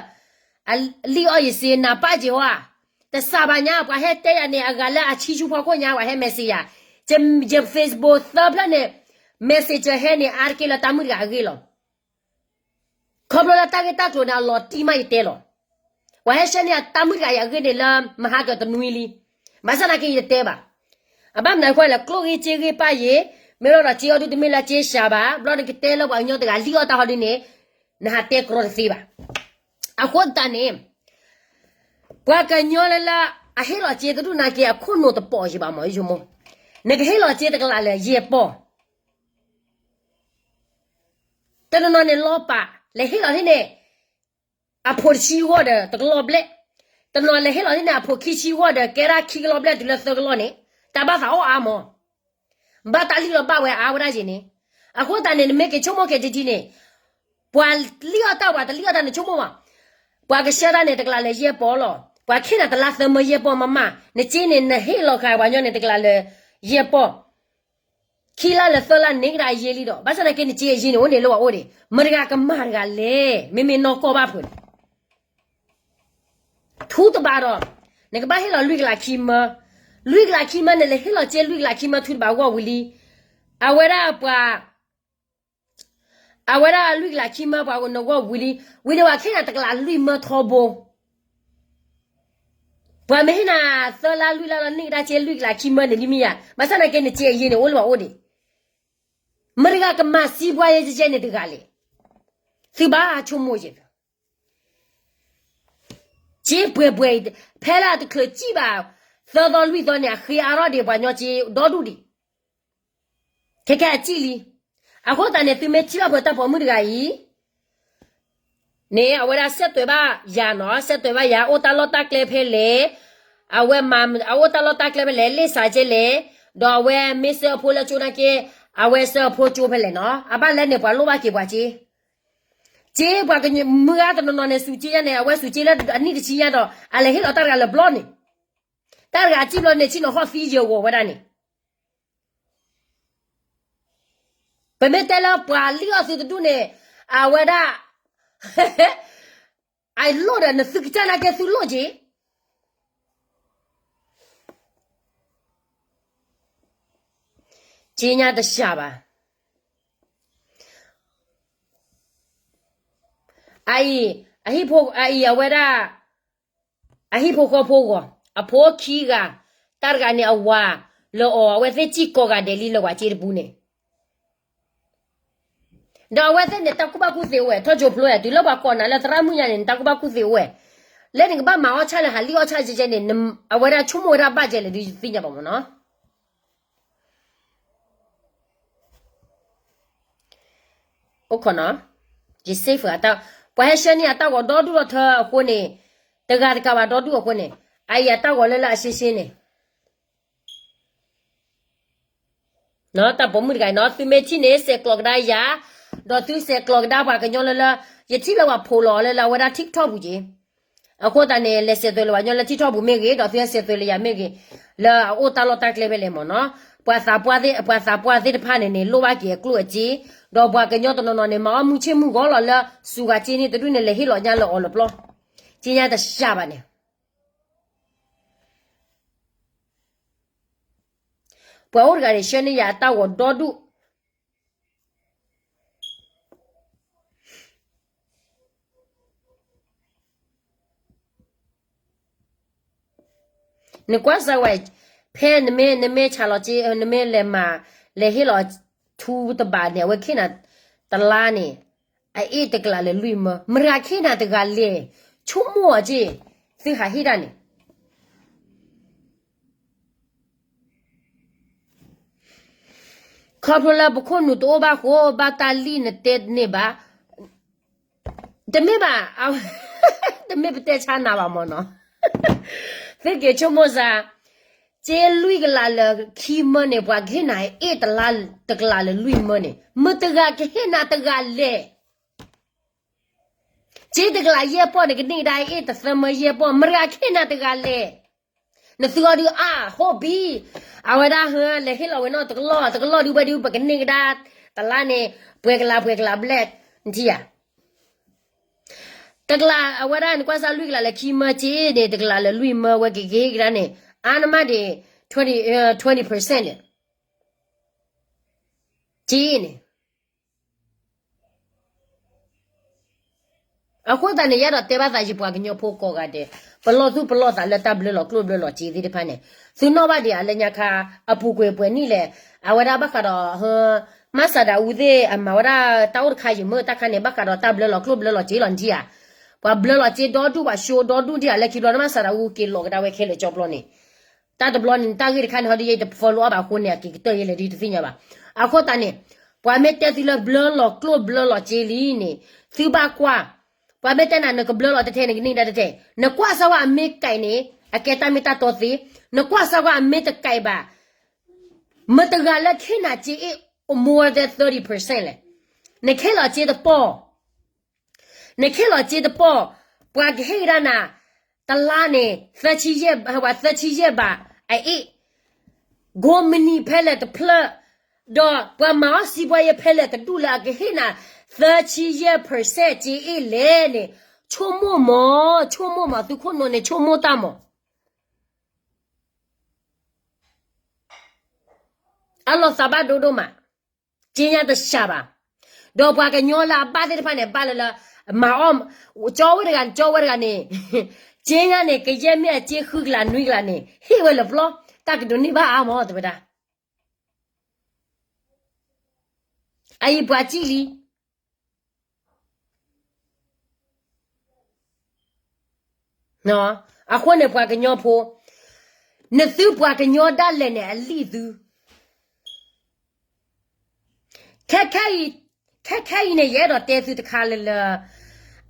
အလံၣ်အီၣ်ယစ့နၤပၢ်က့ၤဟီဧါ, တစးဘၣ်ညါ ပှၤဟဲတဲယၤန့ၣ် အဂၤလၢအဆံဆူဖီခိၣ်ညါ ပှၤဟဲ message ယၤ, ယ Facebook သၢဖျၢၣ်န့ၣ် message ဟဲန့ၣ် အါတက့ၢ်လၢတၢ်မုၣ်တဂၤအဂ့ၢ်လီၤ. ခီဖျိလၢတၢ်ဂ့ၢ်တၢ်ကျိၤန့ၣ် အလီၤတံၢ်မးယတဲလီၤ. ပှၤဟဲဆှၢန့ၢ်အတၢ်မုၣ်တဂၤအံၤအဂ့ၢ်န့ၣ်လၢမဟါကတနွံလံ. ဘၣ်ဆၣ်သနာ်က့ယတတဲဘၣ်. အဘၣ်မနုၤအဃိလဲၣ် ကျိၣ်ဂ့ၤစ့ဂ့ၤပၢ်ယ့ၤ, မ့ၢ်လီၤဒီးစ့အီၤဒုတမ့ၢ်လၢစ့စှၤဘၣ်, ဘျီနကတဲလၢပှၤကညီတဂၤလံၣ်အီၣ်တၢ်ဟီဒုန့ၣ် နဟးတဲကြီတသ့ဘၣ်. အဃိသတးန့ၣ် ပှၤကညီလၢလၢ အဟ့ၣ်လီၤစ့တဒူၣ်နာ်က့ အခိၣ်နူာ်တပိာ်ယံၤဘၣ်မး ယဆိကမိၣ်, နကဟ့ၣ်လီၤစ့တကလးလၢယဲၢ်ပီၢ် တနီၤနီၤန့ၣ် လီၤပာ် လဲၤဟ့ၣ်လီၤဟ့ၣ်န့ၣ် အဖိတဆံဂီၢ်ဒီးတကလီၢ်ဘျဲၣ်, တနီၤလဲၤဟ့ၣ်လီၤဟ့ၣ်န့ၣ် အဖိခံဆံဂီၢ်ဒီးကဲဒၣ်ခံကလီၢ်ဘျဲၣ်တုၤလၢသၢကလီၢ်န့ၣ်, တၢ်ဘၣ်သးအီၣ်အါမး, ဘၣ်တၢ်လံၣ်လီၤဘၣ်ဝဲအါဝဲဒၣ်ယ့ၤန့ၣ်, အဃိသတးန့ၣ် နမ့ၢ်က့ၤဆိကမိၣ်က့ၤတထံန့ၣ်, ပှၤလံၣ်အီၣ်တၢ်ပှၤတလံၣ်အီၣ်တၢ်နဆိကမိၣ်မး, ပှၤကဆှၢတၢ်န့ၣ် တကလးလၢယဲၢ်ပီၢ်လီၤ, ပှၤခ့ၣ်နၤတလါသၢမၢယဲၢ်ပီၢ်မးမး, နစ့န့ၣ် နဟ့ၣ်လီၤဃာ်ပှၤညီန့ၣ် တကလးလၢယဲၢ်ပီၢ် ခံလါလၢသၢလါန့ၣ်ကဒါအယ့လံဒီး ဘၣ်ဆၣ်သနာ်က့နစ့အယ့န့ၣ် အိၣ်န့ၣ်လၢပှၤအိၣ်ဒံး, မတၤတဂၤကမၤတဂၤလဲၣ်, မ့မ့ၢ်နီၢ်ကီၢ်ဘၣ်ဖုးန့ၣ် ထူတဘၣ်ဒီး, နကဘၣ်ဟ့ၣ်လီၤလွံၢ်ကလးခံမၢ, လွံၢ်ကလးခံမၢန့ၣ် လဲၤဟ့ၣ်လီၤစ့လွံၢ်ကလးခံမၢထူတဘၣ်ဂီၢ်ဝံၤလံ, အဝဲဒၣ်ပှၤ အဝဲဒၣ်လွံၢ်ကလးခံမၢပှၤဂီၢ်နဂီၢ်ဝံၤလံ, ဝံၤန့ၣ်ပှၤခ့ၣ်နၤတကလးလွံၢ်မၢထီဘိ ပှၤမ့ၢ်ဟ့ၣ်နၤသၢလါလွံၢ်လါလီၤန့ၢ်ကဒါစ့လွံၢ်ကလးခံမၢန့ၣ်လံမ့ၢ်ယါ, ဘၣ်ဆၣ်သနာ်က့နစ့အယ့န့ၣ် အိၣ်လၢပှၤအိၣ်ဒံး, မတၤတဂၤကမၤစံးပှၤယဲယဲန့ၣ်တဂၤလဲၣ်, သုဘၣ်ဆိကမိၣ်ယဲ, စ့ပှဲၤပှဲၤအံၤ ဖဲလၢအတချုးစံၣ်ဘၣ် သၢသီလွံၢ်သီန့ၣ် အဃ့အါထီၣ်ဒံးပှၤညီစ့ဒီဒူၣ်ဒံး, ခဲခဲအစံၣ်လံ, အဃိသတးန့ၣ် သုမ့ၢ်ထံၣ်ဘၣ်ဖဲတၢ်ပိာ်မုၣ်တဂၤအံၤ န့ၣ် အဝဲဒၣ်ဆက်သွယ်ဘၣ်ယၤနီၤ, ဆက်သွယ်ဘၣ်ယၤ အိၣ်တၢ်လီၢ်တၢ်ကျဲဖဲလဲၣ်, အဝဲမၤ အအိၣ်တၢ်လီၢ်တၢ်ကျဲဖဲလဲၣ်, လ့ၣ်စးကဲလဲၣ်, ဒီးအဝဲမ့ၢ်ဆှၢအဖိလၢကၠိနာ်က့, အဝဲဆှၢအဖိကၠိဖဲလဲၣ်နီၤ, အဘၣ်လဲၣ်န့ၣ် ပှၤလိၣ်ဘၣ်က့ၤပှၤစ့, စ့ပှၤကညီမုၢ်ဂၤတနီၤနီၤန့ၣ် စူးစ့ညါန့ၣ် အဝဲစူးစ့လၢအနံၣ်တဆံညါဒီး အလဲၤဟ့ၣ်လီၤတၢ်တဂၤလၢဘျီန့ၣ်, တၢ်တဂၤအစံၣ်ဘျီန့ၣ် ဆ့ၣ်နီၤဟီၣ်သံယဲဂီၤဝဲဒၣ်န့ၣ် ပမ့ၢ်တဲလၢပှၤလံၣ်အီၣ်သုတဒူၣ်န့ၣ်, အဝဲဒၣ်, အလိၣ်ဒီးနသုကစၢ်နာ်က့သုလိၣ်က့ၤ, က့ညါတစှၤဘၣ်. အအံၤ, အဟံၣ်ဖိအအံၤအဝဲဒၣ်, အဟံၣ်ဖိဃီဖိဂီၢ်, အဖိခံဂၤ, တၢ်တဂၤန့ၣ်အဝၤ, လၢအီၤ အဝဲသ့ၣ်စံၣ်ကိးဂၤဒဲးလံလၢပှၤစ့တပူၤန့ၣ်, ဒီးအဝဲသ့ၣ်န့ၣ် တၢ်ကူၣ်ဘၣ်ကူၣ်သ့အိၣ်ဝဲ, ထီၣ်ကၠိဖျိဝဲ, တုၤလၢပှၤကိးနၤလၢသရၣ်မုၣ်ညါန့ၣ် နတၢ်ကူၣ်ဘၣ်ကူၣ်သ့အိၣ်ဝဲ, လၢနကဘၣ်မၤအီၣ်ဆၣ်လၢဟးလံၣ်အီၣ်ဆၣ်ကဲကဲန့ၣ်, အဝဲဒၣ်ဆိကမိၣ်ဝဲဒၣ်ဘၣ်ကဲလဲၣ်ဒုးသ့ၣ်ညါဘၣ်မ့ၢ်နီၤ. အိၣ်ခိးနီၤ, ယ safe အတၢ်, ပှၤဟဲဆှၢန့ၢ်အတၢ်ဂီၤဒီဒူၣ်လီၤထၢအဃိန့ၣ်, တဂၤတကးဘၣ်ဒီဒူၣ်အဃိန့ၣ်, အအံၤအတၢ်ဂီၤလၢလၢအရှဲရှဲန့ၣ်, တၢ်ပိာ်မုၣ်တဂၤအံၤနီၤ, သုမ့ၢ်ထံၣ်န့ၣ် ဆဲးကျိးကဒါယၤ, ဒီးသုဆဲးကျိးကဒါပှၤကညီလၢလၢ, ယထံၣ်လၢပှၤဖိးလီၤလၢလၢအဝဲဒၣ် TikTok ပူၤက့ၤ အဃိသတးန့ၣ် လဲၤဆဲးသွဲးလၢပှၤကညီလၢ TikTok ပူၤမ့ၢ်ဂ့ၤ, ဒီးသုဟဲဆဲးသွဲးလၢယၤမ့ၢ်ဂ့ၤ, လၢအအိၣ်တၢ်လီၢ်တၢ်ကျဲဖဲလဲၣ်မ့ၢ်နီၤ, ပှၤသးပှၢ်သ့ၣ်, ပှၤသးပှၢ်သ့ၣ်တဖၣ်န့ၣ်န့ၣ် လိၣ်ဘၣ်က့ၤအကျိၣ်အစ့, ဒီးပှၤကညီတနီၤနီၤန့ၣ် မၤအီၣ်မုၢ်ဆ့ၣ်မုၢ်ဂီၤလီၤလၢ စူၤဂၤစ့န့ၣ်တဒူၣ်န့ၣ် လဲၤဟ့ၣ်လီၤညါလၢအီၤလၢပျီ, က့ညါတစှၤဘၣ်န့ၣ် ပှၤအိၣ်တဂၤန့ၣ် ဆှၢန့ၢ်ယၤအတၢ်ဂီၤဒီဒူၣ် နကွၢ်စၢ်ဝဲ, ဖဲနမ့ၢ်, နမ့ၢ်ဆးလီၤစ့, နမ့ၢ်လဲၤမၤ, လဲၤဟ့ၣ်လီၤထူတဘးန့ၣ် အဝဲခ့ၣ်နၤတလါန့ၣ်, အအ့ၣ်တကလးလၢလွံၢ်မၢ, မတၤခ့ၣ်နၤတဂၤလဲၣ်, ဆိကမိၣ်အီၤက့, သုဟးဟ့ၣ်တၢ်န့ၣ် ခီဖျိလၢပခိၣ်နူာ်တအိၣ်ဘၣ်ဃိ ဘၣ်တၢ်လံၣ်နတဲန့ၣ်ဘၣ်, တမ့ၢ်ဘၣ်, တမ့ၢ်ပတဲဆါနၤဘၣ်မ့ၢ်နီၤ, သု က့ၤဆိကမိၣ်စ့ၢ်, စ့လွံၢ်ကလးလၢခံမၢန့ၣ် ပှၤကဟ့ၣ်နၤအ့ၣ်တလါတကလးလၢလွံၢ်မၢန့ၣ် မတဂၤကဟ့ၣ်နၤတဂၤလဲၣ်. စ့တကလးယဲၢ်ပီၢ်န့ၣ် ကန့ၢ်ကဒါအ့ၣ်တသၢမၢယဲၢ်ပီၢ် မတဂၤကဟ့ၣ်နၤတဂၤလဲၣ်. နသုအီၤဒုးအါ ဟိၣ်ဘံ, အဝဲဒၣ်ဟဲ လဲၤဟ့ၣ်လီၤဝဲနီၢ်တကလီၢ် တကလီၢ်ဒုးဝဲဒုး ပကန့ၢ်ကဒါ တလါန့ၣ် ပှဲၤကလးပှဲၤကလးဘျဲၣ်, နထံၣ်ဧါ. တကလးအဝဲဒၣ်န့ၣ် ကွၢ်စၢ်လွံၢ်ကလးလၢခံမၢစ့န့ၣ် တကလးလၢလွံၢ်မၢဝဲကကဟ့ၣ်ကဒါန့ၣ် အါနမးဒံး twenty, twenty percent န့ၣ်, စ့န့ၣ် အဃိသတးန့ၣ် ယအဲၣ်ဒိးတဲဘၣ်သးယပှၤကညီဖိကိးဂၤဒဲး, ပလီၢ်သူၣ်ပလီၢ်သးလၢတၢ်ဘျၢလီၤကျိၣ်ဘျၢလီၤစ့သ့ၣ်တဖၣ်န့ၣ်, သုနီၣ်ဘၣ်ဒံးဧါ လၢညါခါ အပူၤကွံာ်ပှဲၤနံၣ်လဲၣ်, အဝဲဒၣ်ဘၣ်ဃးဒီး မၤစၢၤဒၣ်အူသ့ၣ် အမၤဝဲဒၣ်တၢ်အိၣ်တခါယံာ်မ့ၢ်တၢ်ခါန့ၣ် ဘၣ်ဃးဒီးတၢ်ဘျၢလီၤကျိၣ်ဘျၢလီၤစ့လီၤ နထံၣ်ဧါ. ပှၤဘျၢလီၤစ့ဒီဒူၣ် ပှၤ show ဒီဒူၣ်ဒံးဧါ လၢခံဘျီန့ၣ် မၤစၢၤဒၣ်အူက့ၤလီၤကဒါဝဲခဲလၢာ်ကၠီပျီန့ၣ် တၢ်တဘျီန့ၣ် တၢ်ဂ့ၢ်တခါန့ၣ် ဟီဒုးယဲ ယတ follow အီၣ်ဘၣ်အဃိန့ၣ် အက့ၤကတၢၢ်ယဲလဲၣ်ဒုးတသ့ၣ်ညါဘၣ်. အဃိသတးန့ၣ် ပှၤမ့ၢ်တဲသုလၢဘျၢလီၤကျိၣ်ဘျၢလီၤစ့လံန့ၣ် သုဘၣ်ကွၢ်, ပှၤမ့ၢ်တဲနၤ နကဘျၢလီၤတထဲ နကန့ၢ်ဒၣ်တထဲ, နကွၢ်စၢ်ဝဲအမ့ၢ်ကဲးန့ၣ် အကဲတၢ်မ့ၢ်တၢ်တီသ့, နကွၢ်စၢ်ဝဲအမ့ၢ်တကဲးဘၣ်, မတဂၤလၢကဟ့ၣ်နၤစ့အ့ၣ် more than thirty percent လဲၣ်, နကဟ့ၣ်လီၤစ့တပီၢ် နကဟ့ၣ်လီၤစ့တပီၢ်, ပှၤကဟ့ၣ်ကဒါနၤ တလါန့ၣ် သၢဆံယဲၢ်, ပှၤသၢဆံယဲၢ်ဘးအအ့ၣ်, ကိးမုၢ်နံၤဖဲလဲၣ်တဖျၢၣ်, ဒီးပှၤမၤအီၣ်စံးဘှါယဲဖဲလဲၣ်တဒူၣ်လၢအကဟ့ၣ်နၤ သၢဆံယဲၢ် percent စ့အ့ၣ်လဲၣ်န့ၣ်, ဆိကမိၣ်မး, ဆိကမိၣ်မး သုခိၣ်နူာ်န့ၣ် ဆိကမိၣ်တၢ်မး အလီၤသးဘၣ်ဒိဒိၣ်မး, စ့ညါတစှၤဘၣ်. ဒီးပှၤကညီလၢအဘၣ်သ့ၣ်တဖၣ်န့ၣ် ဘၣ်လၢလၢ မၤအီၣ်, ကၠီဝဲတဂၤန့ၣ် ကၠီဝဲတဂၤန့ၣ်, စ့ညါန့ၣ် ကယဲၢ်မ့ၢ်အစ့ဃုကလးနွံကလးန့ၣ် ဟ့ၣ်ဝဲလၢပျီ, တၢ်ကဒိးန့ၢ်ဘၣ်အါမး တဲဝဲဒၣ်. အအံၤပှၤစံၣ်လံ အဃိန့ၣ်ပှၤကညီဖိ, နသုပှၤကညီဒၣ်လဲာ်န့ၣ် အလံၣ်သု, ခဲခဲအံၤ, ခဲခဲအံၤန့ၣ် ယအဲၣ်ဒိးတဲသုတခါလၢလၢ,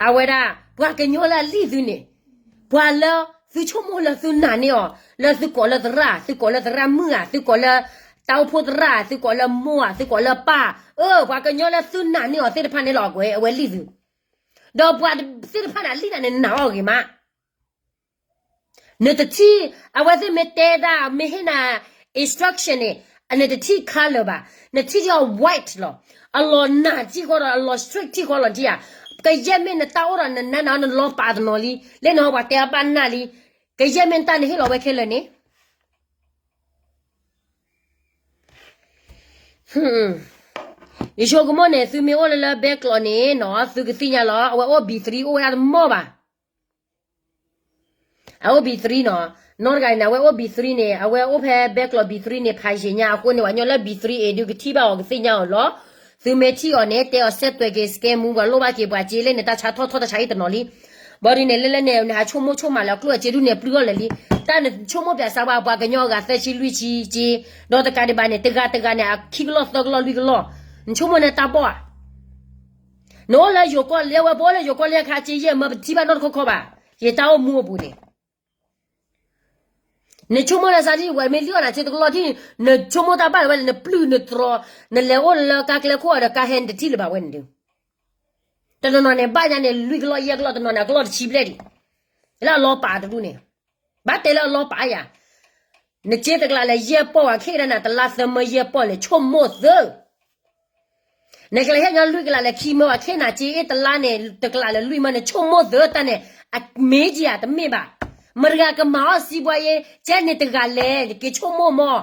အဝဲဒၣ် ပှၤကညီလၢအလံၣ်သုန့ၣ်, ပှၤလၢ သုဆိကမိၣ်လၢသုနာ်န့ၢ်အီၤ, လၢသုကိးလၢသရၣ်, သုကိးလၢသရၣ်မုၣ်ဧါ, သုကိးလၢ တၢ်အိၣ်ဖှိၣ်သရၣ်, သုကိးလၢမိၢ်ဧါ, သုကိးလၢပၢ်, အၢ ပှၤကညီလၢသုနာ်န့ၢ်အီၤသ့ၣ်တဖၣ်န့ၣ်လီၤ အဝဲလံၣ်သု ဒီးပှၤသ့ၣ်တဖၣ်န့ၣ် အလံၣ်နၤန့ၣ် နာ်အီၤဂ့ၤမး. နတထံၣ်, အဝဲသ့ၣ်မ့ၢ်တဲဒၣ် မ့ၢ်ဟ့ၣ်နၤ instruction န့ၣ်, နတထံၣ် color ဘၣ်, နထံၣ်ထံၣ်အီၤ white လီၤ. အလီၤနာ်ထံၣ်ဃီဒီး အလီၤ strict ထံၣ်ဃီလီၤ နထံၣ်ဧါ. ကယဲၢ်မ့ၢ်နတၢ်အိၣ်ဒီးနနါနၤ နလီၤပာ်တနီၤလံ, လၢနဟီပှၤတဲအဘၣ်နၢ်လံ, ကယဲၢ်မ့ၢ်နတၢ်နဟ့ၣ်လီၤဝဲခဲလၢာ်န့ၣ် ယဆိကမိၣ်န့ၣ် သုမ့ၢ်အိၣ်လၢလၢဘဲကျိးန့ၣ်နီၤ သုကသ့ၣ်ညါလီၤ အဝဲအိၣ် B three အိၣ်ဝဲဒၣ်တမီၢ်ဘၣ်. အအိၣ် B three နီၤ, နီတဂၤန့ၣ် အဝဲအိၣ် B three န့ၣ် အဝဲအိၣ်ဖဲဘဲကျိး B three န့ၣ် ဖးယံာ်ညါအဃိန့ၣ် ပှၤကညီလၢ B three A ဒုးကထံၣ်ဘၣ်အီၤကသ့ၣ်ညါအီၤလီၤ. သုမ့ၢ်ထံၣ်အီၤန့ၣ် တဲအီၤ ဆက်သွယ်က့ၤ စကဲမူ ပှၤလိၣ်ဘၣ်က့ၤပှၤစ့လၢန့ၣ် တၢ်ဆါထီၣ်ထီၣ်တၢ်ဆါဟံၣ်တနီၤလံ. ဘၣ်ဒုးန့ၣ် လၢလၢန့ၣ် နဟးဆိကမိၣ်ဆိကမးလၢအကျိၣ်အစ့ဒုးန့ၣ် ပျုၢ်ထီၣ်လၢာ်လံ. တၢ်နဆိကမိၣ်ပၠးစါဝဲ ပှၤကညီအဂၤသၢဆံလွံၢ်ဆံက့, ဒီးတကးဒံးဘၣ်န့ၣ် တဂၤတဂၤန့ၣ် အခံကလီၢ်သၢကလီၢ်လွံၢ်ကလီၢ်, နဆိကမိၣ်န့ၣ်တၢ်ဘီၣ်ဧါ. နအိၣ်လၢယိၤကီၢ်လၢဝဲ ပအိၣ်လၢယိၤကီၢ်လၢခါစ့ယဲၢ်မၢပထံၣ်ဘၣ်နီတခီခီဘၣ်, ယတၢ်အိၣ်မူအပူၤန့ၣ် နဆိကမိၣ်လၢစးထံၣ် ပှၤမ့ၢ်လံၣ်အီၣ်နၤစ့တကလီၢ်ထံၣ် နဆိကမိၣ်တၢ်ဘၣ်လၢၤဝဲလၢ နပျုၢ်နတြီၤ, နလဲၤအိၣ်လၢကါကျဲခိၣ်အီၤဒီးကါဟဲနတထံၣ်လၢၤဘၣ်ဝဲန့ၣ်ဒုး. တနီၤနီၤန့ၣ် ဘၣ်ညါန့ၣ် လွံၢ်ကလီၢ်ယဲၢ်ကလီၢ် တနီၤန့ၣ် အကလီၢ်တဆံဘျဲၣ်ဒံး, လၢအလီၤပာ်တဒူၣ်န့ၣ်, ဘၣ်တဲလၢအလီၤပာ်ယၤ, နစ့တကလးလၢယဲၢ်ပီၢ် ပှၤကဟ့ၣ်ကဒါနၤတလါသၢမၢယဲၢ်ပီၢ်န့ၣ် ဆိကမိၣ်သု နကလဲၤဟ့ၣ်ညီလွံၢ်ကလးလၢခံမၢ ပှၤကဟ့ၣ်နၤစ့အ့ၣ်တလါန့ၣ် တကလးလၢလွံၢ်မၢန့ၣ် ဆိကမိၣ်သုတၢ်န့ၣ်, အမ့ၢ်ကယၤတမ့ၢ်ဘၣ်. မတဂၤကမၤအီၣ်စံးဘှါယဲ ကဲန့ၣ်တဂၤလဲၣ် နက့ၤဆိကမိၣ်မၢ.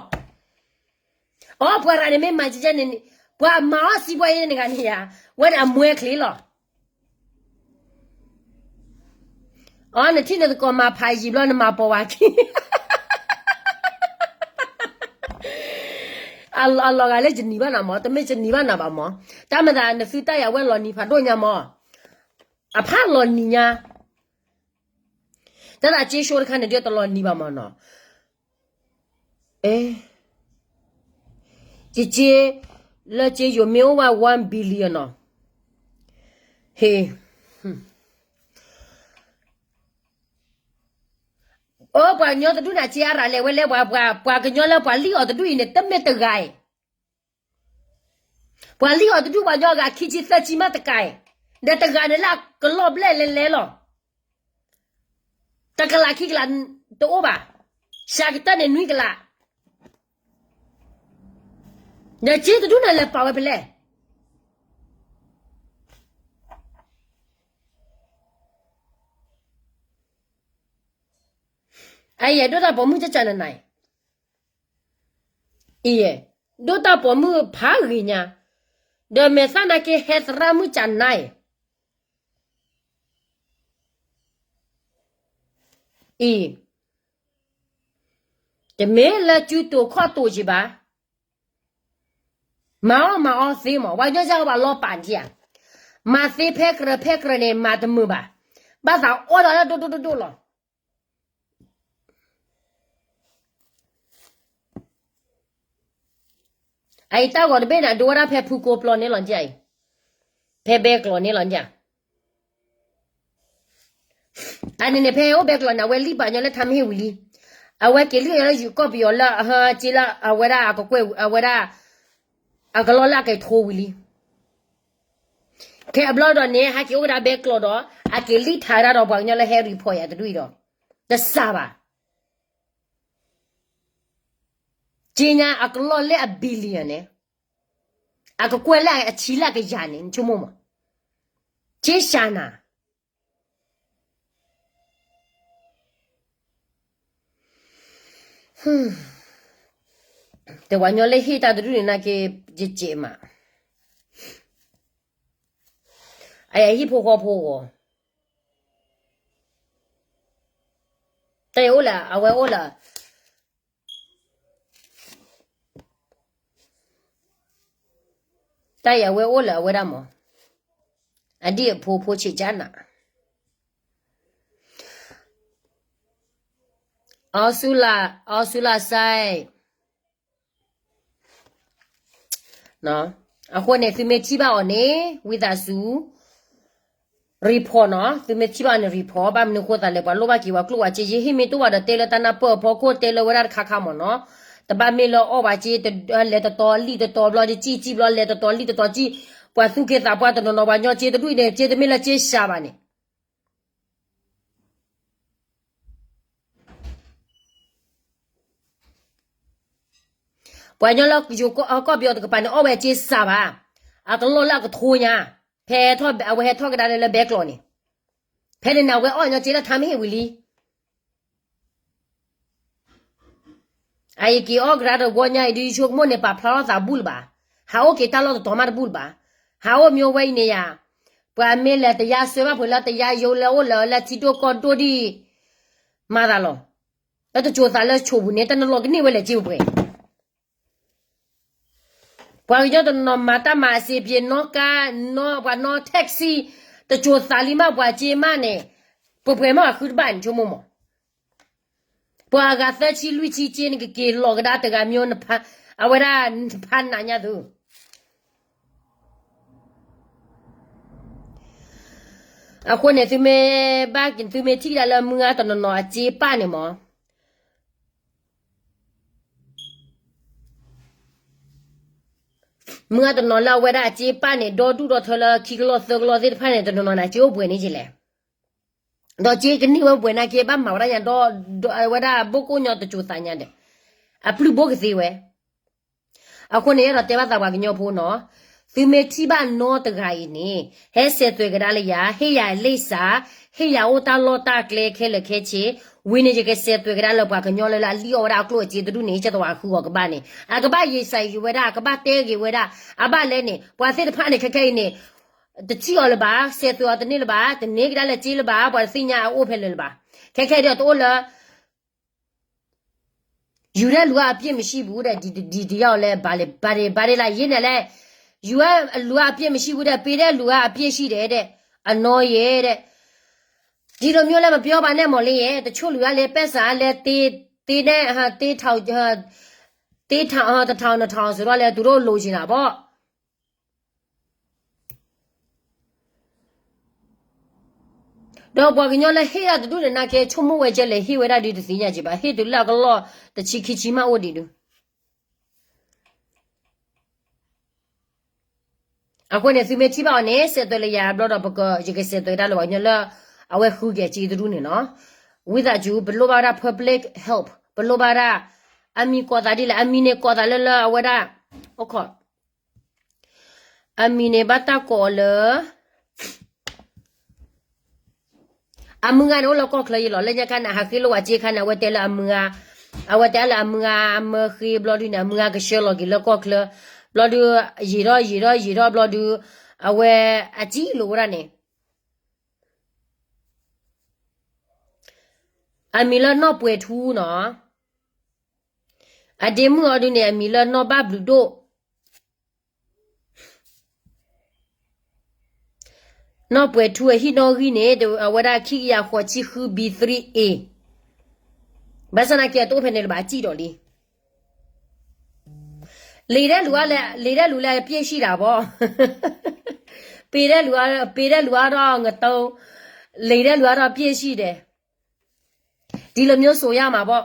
အိ ပှၤရၤန့ၣ်မ့ၢ်မၤကဲန့ၣ်, ပှၤမၤအီၣ်စံးဘှါယဲန့ၣ်ဂၤန့ၣ်ယၤ, ဝဲန့ၣ်အမွဲချ့လီၤ. အိ နထံၣ်နသကိးမၤဖးယံာ်ဘျီ နမၤပိာ်ဝဲခံ အလီၤဂာ်လၢယနံၤဘၣ်နၤမၢ, တမ့ၢ်ယနံၤဘၣ်နၤဘၣ်မၢ. တၢ်မၤသးနသုတၢ်အံၤ အဝဲလီၤနံၤဖးဒိၣ်ညါမၢ, အဖးလီၤနံၤညါ. တၢ်သးစ့ဆိတခါန့ၣ် ဒ်တလီၤနံၤဘၣ်မၢနီၤ. အဲ, ယစ့, လၢစ့ယိၤမ့ၢ်အိၣ်ဝဲ one billion နီၤ. ဟ့ၣ် အိ ပှၤကညီတဒူၣ်န့ၣ် အစ့အါရၤလဲၤဝဲလဲၤ ပှၤကညီလၢပှၤလံၣ်အီၤတဒူၣ်အံၤန့ၣ် တမ့ၢ်တဂၤအံၤ, ပှၤလံၣ်အီၤတဒူၣ်ပှၤကညီအဂၤခံဆံသၢဆံမးတကးအံၤ, ဒီးတဂၤန့ၣ်လၢအကလီၢ်ဘျဲၣ်လဲၤလဲၤလီၤ. တကလးခံကလးတအိၣ်ဘၣ်, စှၤကတၢၢ်န့ၣ်နွံကလး, ဒီးစ့တဒူၣ်န့ၣ်လဲၤပာ်ဝဲဖဲလဲၣ်. အံၤ ဒိၣ်တၢ်ပိာ်မုၣ်ကကနနၤအံၤ, အံၤ ဒိၣ်တၢ်ပိာ်မုၣ်ဖးဂ့ၤညါ, ဒီးမဲာ်သၣ်နာ်က့ဟဲသရၣ်မုၣ်ကနါအံၤ, အံၤ တမ့ၢ်လၢစုတိာ်ခီၣ်တိာ်က့ၤဘၣ်, မၤအီၣ်မၤအီသ့မး, ပှၤကညီကဘၣ်လီၤပာ်ဒံးဧါ, မၤသ့ဖဲကြၢးဖဲကြၢးန့ၣ် မၤတမုာ်ဘၣ်, ဘၣ်သးအီၣ်ဒီးလၢဒိၣ်ဒိၣ်ဒိၣ်ဒိၣ်လီၤ. အအံၤတၢ်ဂီၤတဘ့ၣ်န့ၣ် အဒိဝဲဒၣ်ဖဲဖုကိပျီန့ၣ်လီၤဧါ, ဖဲဘဲကျိာ်န့ၣ်လီၤဧါ. အန့ၣ်န့ၣ် ဖဲဟဲအိၣ်ဘဲကျိာ်န့ၣ် အဝဲလံၣ်ပှၤကညီလၢထါမ့ၢ်ဟ့ၣ်ဝံၤလံ, အဝဲက့ၤလံၣ်ပှၤကညီလၢယုၢ်ကီၢ်ပယီၤလၢအဟဲက့လၢအဝဲဒၣ်အကကွဲၢ် အဝဲဒၣ် အကလီၢ်လၢအကထိဝံၤလံ. ခဲအဘျီဒီးန့ၣ် ဟဲက့ၤအိၣ်ကဒါဘဲကျိာ်ဒီး အက့ၤလံၣ်ထါကဒါဒီးပှၤကညီလၢဟဲ report ယၤတဒူၣ်အံၤဒီး တစှၤဘၣ်. က့ညါအကလီၢ်လၢအ billion န့ၣ်, အကကွဲၢ်လၢအဆံလၢအကယၤန့ၣ် နဆိကမိၣ်မး, က့စှၤနၤ တဲပှၤကညီလၢဟ့ၣ်တၢ်တဒူၣ်န့ၣ်နာ်က့ ယကဲးမး, အဟံၣ်ဖိဃီဖိဂီၢ်, တၢ်အံၤအိၣ်လၢအဝဲအိၣ်လၢ တၢ်အံၤအဝဲအိၣ်လၢအဝဲဒၣ်မး, အဒံၣ်အဖိဖိဆံးကၢ်နၤ, အီစူလၢ်စဲး အဃိန့ၣ် သုမ့ၢ်ထံၣ်ဘၣ်အီၤန့ၣ် ဝံသးစူၤ report နီၤ, သုမ့ၢ်ထံၣ်ဘၣ်အီၤန့ၣ် report ဘၣ်မနုၤဃိသးလဲၣ် ပှၤလိၣ်ဘၣ်က့ၤပှၤကျိၣ်ပှၤစ့ ယဟ့ၣ်မ့ၢ်တအိၣ်ဘၣ်ဒီးတဲလၢတၢ်နၢ်ပၢၢ်အဖီခိၣ် တဲလၢဝဲဒၣ်တခါခါမးနီၤ, တဘၣ်မ့ၢ်လၢအီၣ်ပှၤစ့ လဲၤတတီၤလံၣ်တတီၤဘျီ တစံၣ်စံၣ်ဘျီ လဲၤတတီၤလံၣ်တတီၤစံၣ်, ပှၤသူၣ်က့သးပှၢ်တနီၤနီၤ ပှၤကညီစ့တဒူၣ်အံၤန့ၣ် စ့တမ့ၢ်လၢစ့စှၤဘၣ်န့ၣ် ပှၤကညီလၢယိၤကီၢ်ပယီၤတကပၤန့ၣ် အီၣ်ဝဲစ့စှၤဘၣ်, အကလီၢ်လၢအကထိညါ, ဖဲအဝဲဟဲထီၣ်ကဒါလၢဘဲကျိာ်န့ၣ်, ဖဲန့ၣ်န့ၣ် အဝဲအီၣ်ညီစ့လၢထါမ့ၢ်ဟ့ၣ်ဝံၤလံ. အအံၤက့ၤအီၣ်ကဒါတဝီညါအံၤ ဒ်ယဆိကမိၣ်န့ၣ် ပာ်ဖျါထီၣ်သးဘူၣ်လၢၤဘၣ်, ဟးအိၣ်က့ၤတၢ်လီၢ်တတီၤမးတဘူၣ်လၢၤဘၣ်, ဟးအိၣ်မ့ၢ်ဝဲအံၤန့ၣ်ယၤ, ပှၤမ့ၢ်လဲၤတယါစွဲဘၣ်ဖုးလၢတယါယိလၢအိၣ်လၢလၢထံဒိၣ်ကီၢ်ဒိၣ်ဒံး မၤသးလီၤ. လၢတစိၤသးလၢဆိးပူၤန့ၣ် တၢ်နလီၤကန့ၢ်ဝဲလဲၤစ့ပှဲၤပှဲၤ, ပှၤကညီတနီၤမၤတၢ်မၤအစ့ပျ့ၤ နီၣ်ကါ, ပှၤနီၣ် taxi, တစိၤသးလံမး ပှၤစ့မးန့ၣ်, ပှဲၤပှဲၤမးအဃုတဘၣ်န့ၣ် ဆိကမိၣ်မး, ပှၤအဂၤသၢဆံလွံၢ်ဆံစ့န့ၣ် ကက့ၤလီၤကဒါတဂၤမ့ၢ် အဝဲဒၣ်နဖးနးညါသု အဃိန့ၣ် သုမ့ၢ်ဘၣ် သုမ့ၢ်ထံၣ်ကဒါလၢမုၢ်ဂၤတနီၤနီၤအစ့ပာ်န့ၣ်မး, မုၢ်ဂၤတနီၤလၢအဝဲဒၣ်အစ့ပာ်န့ၣ် ဒီဒူၣ်ဒီထၢလၢခံကလီၢ်သၢကလီၢ်သ့ၣ်တဖၣ်န့ၣ် တနီၤနီၤန့ၣ် စ့အိၣ်ပှဲၤန့ၣ်ကလဲၣ်, ဒီးစ့ကန့ၢ်ဝဲပှဲၤနာ်က့ ဘၣ်မၤဝဲဒၣ်ညါဒီး အဝဲဒၣ်ဘိၣ်ကိၣ်ညီတစိၤသးညါဒီး အပျုၢ်ဘိကသ့ဝဲ အဃိန့ၣ် အဲၣ်ဒိးတဲဘၣ်သးပှၤကညီဖိနီၤ, သုမ့ၢ်ထံၣ်ဘၣ်နီတဂၤအံၤန့ၣ် ဟဲစဲးသွဲးကဒါလၢယၤ, ဟ့ၣ်ယၤလံာ်စၢ်, ဟ့ၣ်ယၤအိၣ်တၢ်လီၢ်တၢ်ကျဲခဲလၢာ်ခဲဆ့, ဝံၤန့ၣ် ယကစဲးသွဲးကဒါလၢပှၤကညီလၢလၢအလံၣ်အီၣ်ဝဲဒၣ်အကျိၣ်အစ့တဒူၣ်န့ၣ် ကဲတဝဲဃုဂီၤကဘၣ်န့ၣ် အကဘၣ်ယံာ်စၢ်ယံာ်ဝဲဒၣ်, အကဘၣ်တဲဂ့ၤဝဲဒၣ်, အဘၣ်လဲၣ်န့ၣ် ပှၤသ့ၣ်တဖၣ်န့ၣ် ခဲခဲအံၤန့ၣ် တထံၣ်အီၤလၢၤဘၣ်, စဲးသွဲးအီၤတန့ၢ်လၢၤဘၣ်, တန့ၢ်ကဒါလၢစ့လၢၤဘၣ်, ပှၤတသ့ၣ်ညါအအိၣ်ဖဲလဲၣ်လၢၤဘၣ်. ခဲခဲအံၤဒီးတအိၣ်လၢ ယူၤဒဲလူၤအပြစ်မရှိဘူးတဲ့, ဒီတယောက်လည်း ဘာလဲ ဘာလဲ ဘာလဲလာရေးနေလဲ, ယူၤဒဲလူၤအပြစ်မရှိဘူးတဲ့, ပေးတဲ့လူကအပြစ်ရှိတယ်တဲ့, အနော်ရယ်တဲ့, ဒီလိုမျိုးလည်းမပြောပါနဲ့မော်လေးရယ်, တချို့လူကလည်း ပက်ဆာလည်း သေးသေးနဲ့ သေးထောင် သေးထောင် တစ်ထောင် နှစ်ထောင် ဆိုတော့လည်း သူတို့လိုချင်တာပေါ့. ဒီးပှၤကညီလၢဟ့ၣ်ဒၣ်တဒူၣ်န့ၣ် နာ်က့ဆိကမိၣ်ဝဲကဲလဲၣ် ဟ့ၣ်ဝဲဒၣ်ဒုးတသ့ၣ်ညါက့ဘၣ် ဟ့ၣ်တုၤလၢအကလီၢ်တဆံခံဆံမးအိၣ်ဒံးဒုး အဃိန့ၣ် သုမ့ၢ်ထံၣ်ဘၣ်အီၤန့ၣ် စဲးသွဲးလၢယၤဘျီဒီး ပက ယကစဲးသွဲးတၢ်လၢပှၤကညီလၢ အဝဲဃုက့ၤအစ့တဒူၣ်န့ၣ်နီၤ. ဝံသးစူၤ ပလိၣ်ဘၣ်ဝဲဒၣ် public help ပလိၣ်ဘၣ်ဒၣ် အမံၤကိးသးဒ်လဲၣ် အမံၤန့ၣ်ကိးသးလၢလၢအဝဲဒၣ် အိၣ်ခိး အမံၤန့ၣ်ဘၣ်တၢ်ကိးအီၤလၢ အမုၢ်ဂၤန့ၣ်အိၣ်လၢကီၢ်ချၢယလီၤ လၢညါခါန့ၣ် ဟးဃ့လိာ်ဝဲစ့ခါန့ၣ် အဝဲတဲလၢအမုၢ်ဂၤ အဝဲတဲလၢအမုၢ်ဂၤ အမၢဃ့ဘျီဒုန့ၣ် အမုၢ်ဂၤကဆှၢလီၤက့ၤလၢကီၢ်ချၢ ဘျီဒု ယံာ်ထီၣ်ယံာ်ထီၣ်ယံာ်ထီၣ်ဘျီဒု အဝဲအစံၣ်လိာ်ဝဲဒၣ်န့ၣ် အမံၤလၢနီၢ်ပှဲၤထူနီၤ အဒ့မုၣ်အီၤဒုန့ၣ် အမံၤလၢနီၢ်ဘၣ်ဘျုးဒိၣ် နီၢ်ပှဲၤထူအဟံၣ်နီၣ်ဂံၢ်န့ၣ် အဝဲဒၣ်ခံကယၤဃိးဆံဃု B three A ဘၣ်ဆၣ်သနာ်က့ အတအိၣ်ဖဲန့ၣ်လၢၤဘၣ် အစံၣ်ဒီးလံ လံာ်ဒဲလူၤအါလဲၣ် လံာ်ဒဲလူၤလၢအ ပြည့်ရှိတာပေါ့ ပ့ၤဒဲလူၤအါ ပ့ၤဒဲလူၤအါဒီးငတိ လံာ်ဒဲလူၤအါဒီး ပြည့်ရှိတယ် ဒီလိုမျိုးဆိုရမှာပေါ့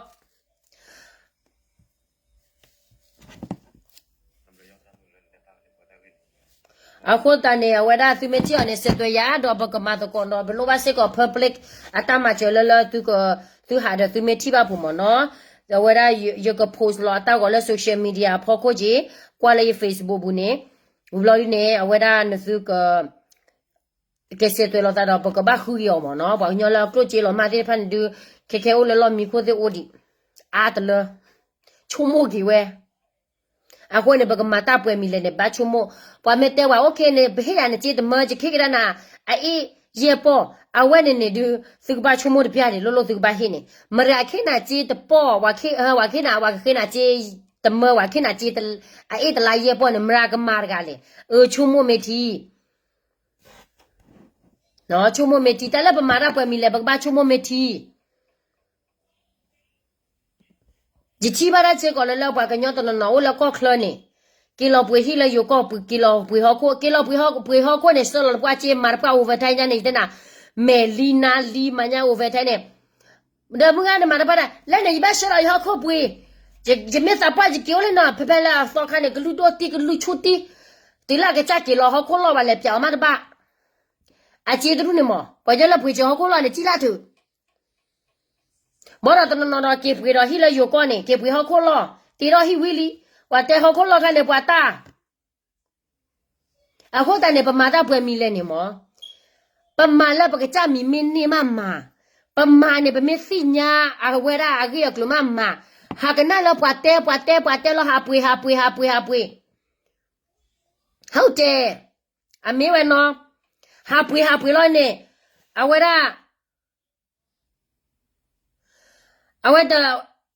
အဃိသတးန့ၣ် အဝဲဒၣ်သုမ့ၢ်ထံၣ်အီၤန့ၣ် စဲးသွဲးယၤဒီးပကမၤသကိးဒီး ပလိၣ်ဘၣ်စ့ၢ်ကီး public အတၢ်မၤစၢၤလၢလၢသုက သုဟးဒီးသုမ့ၢ်ထံၣ်ဘၣ်ပူၤမ့ၢ်နီၤ အဝဲဒၣ်ယက post လီၤအတၢ်ဂီၤလၢ social media အဖီခိၣ်က့ၤ ကွၢ်လၢယ Facebook ပူၤန့ၣ် ဝံၤဘျီဒ်န့ၣ် အဝဲဒၣ်နသုက ကစဲးသွဲးလိာ်သးဒီး ပကဘၣ်ဃုက့ၤအီၤမ့ၢ်နီၤ ပှၤကညီလၢအကျိၣ်စ့လီၤမၢ်သ့ၣ်တဖၣ်န့ၣ်ဒုး ခဲခဲအိၣ်လၢလီၢ်မံခိၣ်သ့ၣ်အိၣ်ဒံး အါတလၢ ဆိကမိၣ်က့ၤဝဲ အဃိန့ၣ် ပကမၤတၢ်ပှဲၤမံၤလဲၣ်န့ၣ် ဘၣ်ဆိကမိၣ် ပှၤမ့ၢ်တဲဝဲ အိၣ်ခ့န့ၣ် ပဟ့ၣ်ယၤနစ့တမၢ ယကဟ့ၣ်ကဒါနၤ အအ့ၣ်ယဲၢ်ပီၢ် အဝဲန့ၣ်န့ၣ်ဒုး သုကဘၣ်ဆိကမိၣ်တပျၢ်န့ၣ် လိၣ်လိၣ်သုကဘၣ်ဟ့ၣ်န့ၣ် မတၤခ့ၣ်နၤစ့တပီၢ် ပှၤခ့ၣ် ပှၤခ့ၣ်နၤ ပှၤကခ့ၣ်နၤစ့တမၢ ပှၤခ့ၣ်နၤစ့ အအ့ၣ်တလါယဲၢ်ပီၢ်န့ၣ် မတၤကမၤတဂၤလဲၣ် အၢ ဆိကမိၣ်မ့ၢ်ထံ ဆိကမိၣ်မ့ၢ်ထံ တၢ်လၢပမၤတၢ်ပှဲၤမံၤလဲၣ် ပကဘၣ်ဆိကမိၣ်မ့ၢ်ထံ ယထံၣ်ဘၣ်တၢ်စ့ၢ်ကီးလၢလၢပှၤကညီတနီၤနီၤအိၣ်လၢကီၢ်ချၢန့ၣ် က့ၤလီၤပှ့ၤဟံၣ်လၢယိၤကီၢ် က့ၤလီၤပှ့ၤဟီၣ်ခိၣ် က့ၤလီၤပှ့ၤဟီၣ်ခိၣ်န့ၣ် ဆှၢလီၤတပှၢ်စ့ မၤတပှၢ် overtime ညါန့ၣ် ယတဲနၤ မဲာ်လံနါလံမၤညါ overtime န့ၣ် ဒီးမုၢ်ဂၤန့ၣ်မၤတပှၢ်ဒၣ် လၢန့ၣ် ယဘၣ်ဆှၢလီၤယဟီၣ်ခိၣ်ပှ့ၤ ယမ့ၢ်သးပှၢ်ယက့ၤအိၣ်လၢနီၤ ဖဲဖဲလၢအသီခါန့ၣ် ကလုၢ်ဒိၣ်တံၢ်ကလုၢ်ဆူၣ်တံၢ် တုၤလၢအကစၢ်က့ၤလီၤဟီၣ်ခိၣ်လီၢ်ဘၣ်လဲၤပျးအီၤမးတဘၣ် အစ့တရူၢ်န့ၣ်မး ပှၤကညီလၢပှ့ၤစ့ဟီၣ်ခိၣ်လီၢ်န့ၣ် စံၣ်လၢထုး ဘၣ်ဒီးတနီၤနီၤဒီးက့ၤပှ့ၤဒီးဟံၣ်လၢယိၤကီၢ်န့ၣ် က့ၤပှ့ၤဟီၣ်ခိၣ်လီၢ် တ့ထီၣ်ဟံၣ်ဝံလံ ပှၤတဲဟီၣ်ခိၣ်လီၢ်ခါန့ၣ် ပှၤတၢ် အဃိသတးန့ၣ် ပမၤတၢ်ပှဲၤမံၤလဲၣ်န့ၣ်မး ပမၤလၢပကစၢ်မံၤမ့ၢ်န့ၢ်မးမၤ, ပမၤန့ၣ် ပမ့ၢ်သ့ၣ်ညါအဝဲဒၣ်အဂ့ၢ်အကျိၤမးမၤ, ဟးကနၣ်လၢပှၤတဲ ပှၤတဲ ပှၤတဲလီၤ ဟးပှ့ၤ ဟးပှ့ၤ ဟးပှ့ၤ ဟးပှ့ၤ, ဟးတဲ, အမ့ၢ်ဝဲနီၤ, ဟးပှ့ၤ ဟးပှ့ၤလီၤန့ၣ်, အဝဲဒၣ် အဝဲတ,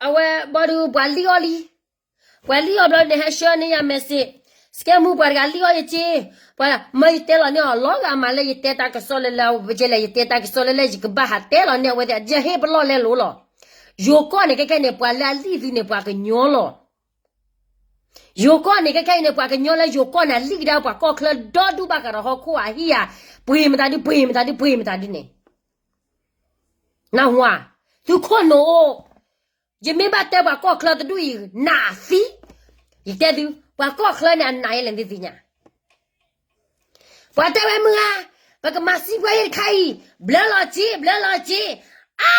အဝဲဘီဒုးပှၤလံၣ်အီၤလံ, ပှၤလံၣ်အီၤဘျီန့ၣ် ဟဲဆှၢန့ၢ်ယၤ message, စကဲမူပှၤတဂၤလံၣ်အီၤယက့, ပှၤမၢယတဲလီၤန့ၢ်အီၤ လီၤဂာ်မးလၢယတဲတၢ်ကစီၣ်လၢလၢ, ယဲလဲၣ် ယတဲတၢ်ကစီၣ်လၢလၢ ယကဘၣ်ဟးတဲလီၤန့ၢ်အဝဲသ့ၣ် ယဟ့ၣ်ပလီၢ်လဲလိၤလီၤ. ယိၤကီၢ်န့ၣ် ခဲခဲအံၤန့ၣ် ပှၤလၢအလံၣ်သုန့ၣ် ပှၤကညီလီၤ. ယိၤကီၢ်န့ၣ် ခဲခဲအံၤန့ၣ် ပှၤကညီလၢယိၤကီၢ်န့ၣ် အလံၣ်ကဒါပှၤကီၢ်ချၢဒီဒူၣ်ဘၣ်ဃးဒီးဟီၣ်ခိၣ်အဟံၣ်ဧါ, ပှ့ၤမတၤဒု ပှ့ၤမတၤဒု ပှ့ၤမတၤဒုန့ၣ် နၢ်ဟူဧါ, သုခိၣ်နူာ်အိၣ်, ယမ့ၢ်ဘၣ်တဲပှၤကီၢ်ချၢတဒူၣ်အံၤ နးသံ, ယတဲသု, ပှၤကီၢ်ချၢန့ၣ် အနးယဲလဲၣ်သုသ့ၣ်ညါ, ပှၤတဲဝဲမုၢ်ဧါ, ပကမၤစံးပှဲၤဟံၣ်တခါအံၤ, ဘျၢလီၤစ့, ဘျၢလီၤစ့, အါ,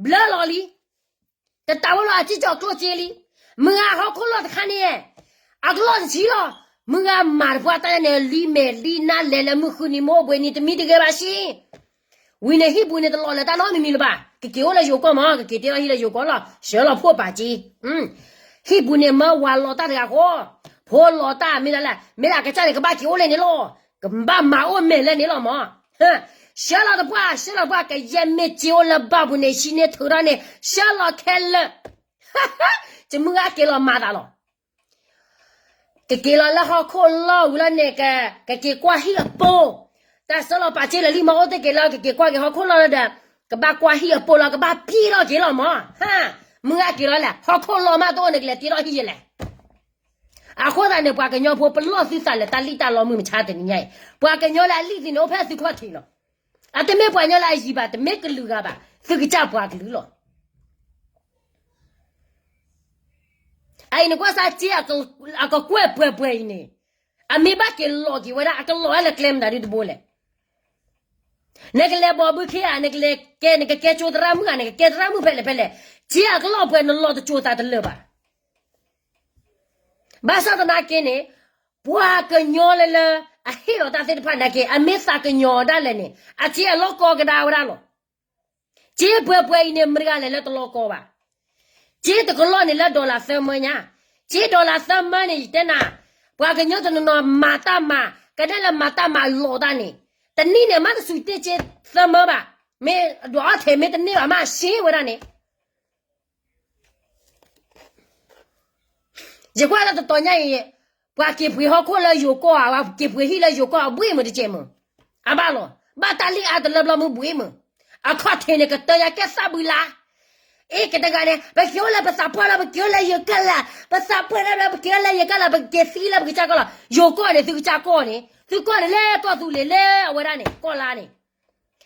ဘျၢလီၤလံ တတၢ်ဝဲလီၤအစံၣ်ကၠီၣ်ကျိၣ်စ့လံ, မုၢ်ဂၤဟီၣ်ခိၣ်လီၢ်တခါန့ၣ်, အကလီၢ်တဆံလီၤ, မုၢ်ဂၤမၤတပှၢ်တၢ်န့ၣ် လံမဲာ်လံနါလဲၤလၢမုၢ်ဃုနံၤမ့ၢ်အိၣ်ဘှံးနံၤတမံၤတဂ့ၤဘၣ်ဆံ, ဝံၤန့ၣ်ဟံၣ်ပူၤန့ၣ်တလီၤလၢတၢ်နီတမံၤမံၤလၢၤဘၣ်, ကက့ၤအိၣ်လၢယိၤကီၢ်မး ကက့ၤတ့ထီၣ်ဟံၣ်လၢယိၤကီၢ်လီၤ, ဆှၢလီၤဖိးပာ်စ့, ဟံၣ်ပူၤန့ၣ်မၢဝၤလီၤတၢ်တဂၤဃီ, ဖိလီၤတၢ်မ့ၢ်ဒၣ်လဲၣ်, မ့ၢ်ဒၣ်ကစၢ်န့ၣ် ကဘၣ်က့ၤအိၣ်လဲၣ်န့ၣ်လီၤ, ကဘၣ်မၤအိၣ်မဲာ်လဲၣ်န့ၣ်လီၤမး ဆှၢလီၤတပှၢ် ဆှၢလီၤတပှၢ် ကယဲၢ်မ့ၢ်စ့အိၣ်လၢဘၣ်ပူၤန့ၣ် ဟံးန့ၢ်ထုးထီၣ်န့ၣ် ဆှၢလီၤခဲလၢာ်, ယမုၢ်ဂၤက့ၤလီၤမၤသးလီၤ, ကက့ၤလီၤလၢဟီၣ်ခိၣ်လီၢ်ဝံၤလီၤန့ၣ် ကက့ၤကွၢ်ဟံၣ်အပိၢ်, တၢ်ဆှၢလီၤပာ်စ့လၢာ်လံမး အိၣ်တ့ၢ်က့ၤလၢကက့ၤကွၢ်က့ၤဟီၣ်ခိၣ်လီၢ်လၢဒီး ကဘၣ်ကွၢ်ဟံၣ်အပိၢ်လီၤ ကဘၣ်ပံၢ်ထီၣ်က့ၤလီၤမး, မုၢ်ဂၤက့ၤလီၤလဲၣ် ဟီၣ်ခိၣ်လီၢ်မးတအိၣ်န့ၣ် ကလဲၤတ့ထီၣ်ဟံၣ်ယဲလဲၣ် အဃိသတးန့ၣ် ပှၤကညီဖိပလီၢ်သုသးလၢတၢ်လံၣ်တၢ်လီမုၢ်မဆါတနံၤညါအံၤ, ပှၤကညီလၢအလံၣ်သုန့ၣ် အိၣ်ဖဲသုခီၣ်ထံးလီၤ. အတမ့ၢ်ပှၤကညီလၢအယံၤဘၣ်, တမ့ၢ်ကလုာ်ဂၤဘၣ်, သုကစၢ်ပှၤကလုာ်လီၤ. အအံၤနကွၢ်စၢ် စ့အကကွဲၢ်ပှဲၤပှဲၤအံၤန့ၣ်, အမ့ၢ်ဘၣ်က့ၤလီၤက့ၤဝဲဒၣ် အကလီၤဝဲလၢကျဲမတၤဒုတဘိလဲၣ်. နကလဲၤဘီဘုခ့ဧါ, နကလဲၤကဲ နကကဲကၠိသရၣ်မုၣ်ဧါ, နကကဲသရၣ်မုၣ်ဖဲလဲၣ်ဖဲလဲၣ်, စ့အကလီၤပှဲၤ နလီၤတကၠိၤသးတလၢာ်ဘၣ်. ဘၣ်ဆၣ်သနာ်က့န့ၣ်, ပှၤကညီလၢလၢ အဟ့ၣ်လီၤတၢ်သ့ၣ်တဖၣ်နာ်က့ အမ့ၢ်သးကညီၤဒၣ်လဲာ်န့ၣ် အစ့အလီၤကီကဒါဝဲဒၣ်လီၤ. စ့ပှဲၤပှဲၤအံၤန့ၣ် မတၤတဂၤလဲၣ်လၢတလီၤကီဘၣ်. စ့တကလီၤန့ၣ်လၢ dollar သၢမၢညါ, စ့ dollar သၢမၢန့ၣ် ယတဲနၤ, ပှၤကညီတနီၤနီၤမၤတၢ်မၤ, ကဒဲလၢမၤတၢ်မၤလီၤတၢ်န့ၣ်, တနံၣ်န့ၣ် မ့ၢ်တစူးတ့ၢ်စ့သၢမၢဘၣ်, မ့ၢ်ဒွးအီၣ်ထဲးမ့ၢ်တန့ၢ်ဘၣ် မ့ၢ်အစ့ဝဲဒၣ်န့ၣ် ယကွၢ်လၢတတီၤညါအံၤ, ပှၤက့ၤပှ့ၤဟီၣ်ခိၣ်လၢယိၤကီၢ်ဧါ, ပှၤက့ၤပှ့ၤဟံၣ်လၢယိၤကီၢ် အဘှ့ၣ်မုာ်တကဲးမုာ်, အဘၣ်လီၤ. ဘၣ်တၢ်လံၣ်အါတလၢဘျီမုၢ်ဘှ့ၣ်မုာ်, အခီၣ်ထံးန့ၣ် ကတၢၢ်ယၤကဲသၣ်ဘုလါ, အ့ၣ် ကတဂၤန့ၣ် ပက့ၤအိၣ်လၢပသးပှၢ်လီၤ, ပက့ၤအိၣ်လၢယိၤကီၢ်လၢ, ပသးပှၢ်လၢ ပက့ၤအိၣ်လၢယိၤကီၢ်လၢ, ပကက့ၤသံလၢပကစၢ်ကီၢ်လီၤ. ယိၤကီၢ်န့ၣ် သုကစၢ်ကီၢ်န့ၣ်, သုကီၢ်န့ၣ်လၢကီၢ်သူလ့ၤလၢအဝဲဒၣ်န့ၣ် ကီၢ်လါန့ၣ်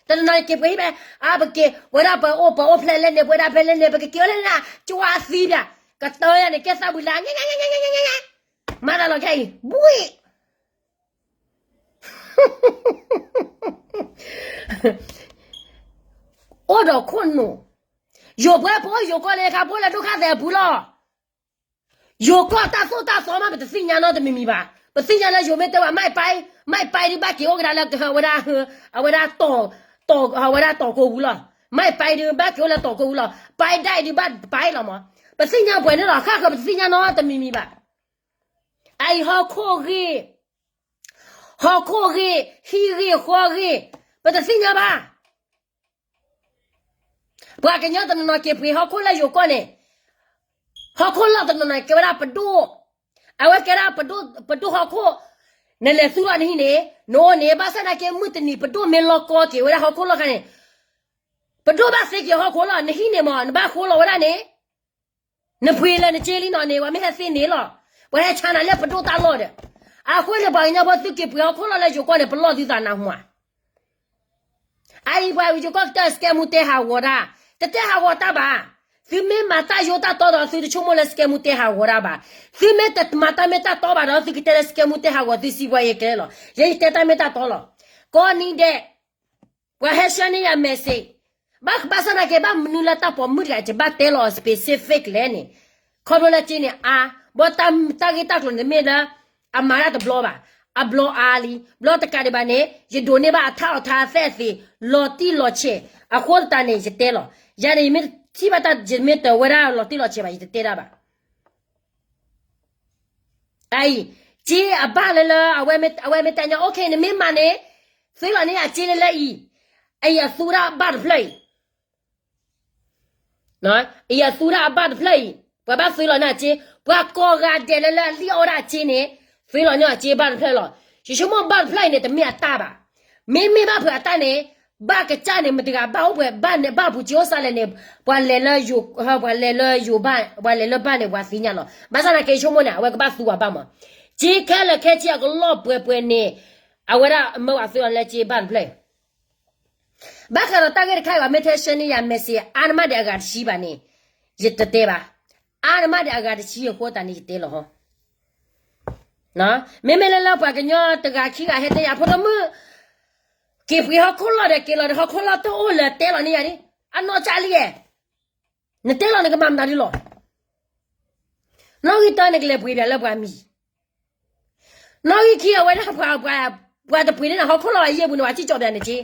တနီၤနီၤက့ၤပှ့ၤဟံၣ်ဖဲ, အါ ပက့ၤဝဲဒၣ် ပအိၣ် ပအိၣ်ဖျဲၣ်လဲၣ်န့ၣ်, ပဝဲဒၣ်ဖဲလဲၣ်န့ၣ်, ပကက့ၤအိၣ်လၢန့ၣ်, ကဝါသံပျၢ်, ကတၢၢ်ယၤန့ၣ် ကဲသၣ်ဘုလါ, မၤသးလီၤခဲအံၤ ဘှ့ၣ် အိၣ်ဒီးခိၣ်နူာ်, ယိၤပှဲၤပအိၣ်ယိၤကီၢ်လၢခါ ပအိၣ်လၢဒိၣ်ခါသဲးအပူၤလီၤ. ယိၤကီၢ်တၢ်သိၣ်တၢ်သီမး ပတသ့ၣ်ညါနီတမံၤမံၤဘၣ်. ပသ့ၣ်ညါလၢယိၤမ့ၢ်တဲဘၣ် မ့ၢ်ပၢ်, မ့ၢ်ပၢ်ဒုးဘၣ်က့ၤအိၣ်ကဒါလၢ အဝဲဒၣ်, အဝဲဒၣ်တီၤ, အဝဲဒၣ်တီၤကိးပူၤလီၤ. မ့ၢ်ပၢ်ဒုးဘၣ်က့ၤအိၣ်လၢတီၤကိးပူၤလီၤ. ပၢ်ဒၣ်အံၤဒုးဘၣ်ပၢ်လီၤမး. ပသ့ၣ်ညါပှဲၤန့ၣ်လီၤ. ဃၣ်ဃၢၤ ပတသ့ၣ်ညါနီတမံၤမံၤဘၣ်. အအံၤဟီၣ်ခိၣ်ဂ့ၢ်, ဟီၣ်ခိၣ်ဂ့ၢ်, ဟံၣ်ဂ့ၢ်ဃီဂ့ၢ်, ပတသ့ၣ်ညါဘၣ်. ပှၤကညီတနီၤနီၤက့ၤပှ့ၤဟီၣ်ခိၣ်လၢယိၤကီၢ်န့ၣ်, ဟီၣ်ခိၣ်လီၢ်တနီၤနီၤကဲဝဲဒၣ်ပဒိၣ်, အဝဲကဲဒၣ်ပဒိၣ်, ပဒိၣ်ဟီၣ်ခိၣ်, နလဲၤသူၣ်လီၤနဟံၣ်န့ၣ်, နအိၣ်န့ၣ် ဘၣ်ဆၣ်သနာ်က့ မုၢ်တနံၤပဒိၣ်မ့ၢ်လီၤကီက့ၤဝဲဒၣ်ဟီၣ်ခိၣ်လီၢ်ခါန့ၣ်, ပဒိၣ်ဘၣ်သ့က့ၤဟီၣ်ခိၣ်လီၢ်, နဟံၣ်န့ၣ်မး နဘၣ်ဃိလီၤဝဲဒၣ်န့ၣ် နပှ့ၤလၢနစ့လံနီၤန့ၣ် ပှၤမ့ၢ်ဟဲသ့န့ၣ်လီၤ. ပှၤဟဲဆါနၤလၢပဒိၣ်တၢ်လီၢ်ဒီး, အဃိန့ၣ် ပှၤကညီဖိသုက့ၤပှ့ၤဟီၣ်ခိၣ်လီၢ်လၢယိၤကီၢ်န့ၣ် ပလီၢ်သုသးနၢ်ဟူဧါ. အအံၤပှၤယိၤကီၢ်ကတၢၢ် စကဲမူတဲဟးဂီၤတၢ်, တတဲဟးဂီၤတၢ်ဘၣ်. သုမ့ၢ်မၤတၢ်ယိတၢ်တီဒီး သုတဆိကမိၣ်လၢစကဲမူတဲဟးဂီၤတၢ်ဘၣ်. သုမ့ၢ်တမၤတၢ်မ့ၢ်တၢ်တီဘၣ်ဒီး သုကတဲလၢစကဲမူတဲဟးဂီၤသုစံးပှၤယဲကျဲလီၤ. ယဲယတဲတၢ်မ့ၢ်တၢ်တီလီၤ. ကိးနံၤဒဲး ပှၤဟဲဆှၢန့ၢ်ယၤ message, ဘၣ်ဘၣ်ဆၣ်သနာ်က့ ဘၣ်မနုၤလၢတၢ်ပိာ်မုၣ်တဂၤ ယဘၣ်တဲလီၤ specific လဲၣ်န့ၣ်, ခီဖျိလၢက့န့ၣ်အါ, ဘၣ်တၢ်ဂ့ၢ်တၢ်ကျိၤန့ၣ်တမ့ၢ်လၢ အမၤတၢ်တဘျီဘၣ်, အဘျီအါလံ, ဘျီတကးဒံးဘၣ်န့ၣ် ယဒိးန့ၢ်ဘၣ်အထါအီၣ်ထါအသဲအသ့ၣ် လီၤတံၢ်လီၤဆဲး, အဃိသတးန့ၣ် ယတဲလီၤ. ယၤန့ၣ် ယမ့ၢ်ထံၣ်ဘၣ်တၢ် ယမ့ၢ်တဝဲဒၣ်လီၤတံၢ်လီၤဆဲးဘၣ် ယတတဲတၢ်ဘၣ်. အအံၤ, စ့အဘၣ်လၢလၢ အဝဲမ့ၢ်တဲညီ OK နမ့ၢ်မၤန့ၣ်, သုလီၤန့ၢ်အစ့လၢလၢအံၤ, အံၤအသူဝဲဒၣ်အဘၣ်တဖျၢၣ်အံၤ, အံၤအသူဝဲဒၣ်အဘၣ်တဖျၢၣ်အံၤ, ပှၤဘၣ်သုလီၤန့ၢ်အစ့, ပှၤကိးဂၤဒဲးလၢလၢအလံၣ်အီၣ်ဝဲဒၣ်အစ့န့ၣ်, သုလီၤန့ၢ်အစ့ဘၣ်တဖျၢၣ်လီၤ. ယဆိကမိၣ်ဘၣ်တဖျၢၣ်အံၤန့ၣ် တမ့ၢ်အတၢ်ဘၣ်. မ့မ့ၢ်ဘၣ်ဖုးအတၢ်န့ၣ်, ဘၣ်ကစၢ်န့ၣ် မတဂၤဘၣ်အိၣ်ပှဲၤဘၣ်န့ၣ် ဘၣ်ပူၤစ့အိၣ်စးလဲၣ်န့ၣ်, ပှၤလဲၤလၢယိၤ, ပှၤလဲၤလၢယိၤဘၣ်, ပှၤလဲၤလၢဘၣ်န့ၣ် ပှၤသ့ၣ်ညါလီၤ. ဘၣ်ဆၣ်သနာ်က့ ယဆိကမိၣ်န့ၣ် အဝဲကဘၣ်သူပှၤဘၣ်မး. စ့ခဲလၢာ်ခဲဆ့အကလီၢ်ပှဲၤပှဲၤန့ၣ်, အဝဲဒၣ်မၢပှၤသုလီၤလၢစ့ဘၣ်တဖျၢၣ် ဘၣ်ဃးဒီးတၢ်ဂ့ၢ်တခါအံၤ ပှၤမ့ၢ်ထဲဆှၢန့ၢ်ယၤ message အါန့ၢ်မးဒံးအဂၤတဆံဘၣ်န့ၣ်, ယတတဲဘၣ်. အါန့ၢ်မးဒံးအဂၤတဆံအဃိသတးန့ၣ် ယတဲလီၤဟီ. မ့မ့ၢ်လၢလၢပှၤကညီတဂၤခံဂၤဟဲတဲယၤ ဖိဒိၣ်မုၣ်, က့ၤပှ့ၤဟီၣ်ခိၣ်လီၢ်ဒီး က့ၤလီၤဒီးဟီၣ်ခိၣ်လီၢ်တအိၣ်လၢၤ တဲလီၤန့ၢ်ယၤဒ်, အနီၢ်ကၠၢ်လံဧါ. နတဲလီၤနကမၤမနုၤဒ်လီၤ. နီၣ်ဂံၢ်တၢန့ၣ် ကလဲၤပှ့ၤပၠးလၢပှၤမံၤ, နီၣ်ဂံၢ်ခံအဝဲဒၣ်ပှၤ, ပှၤတပှ့ၤန့ၢ်နၤဟီၣ်ခိၣ်လီၢ်အယဲၢ်ပူၤန့ၣ် ပှၤစံၣ်ကၠီၣ်ပၠးနၤက့,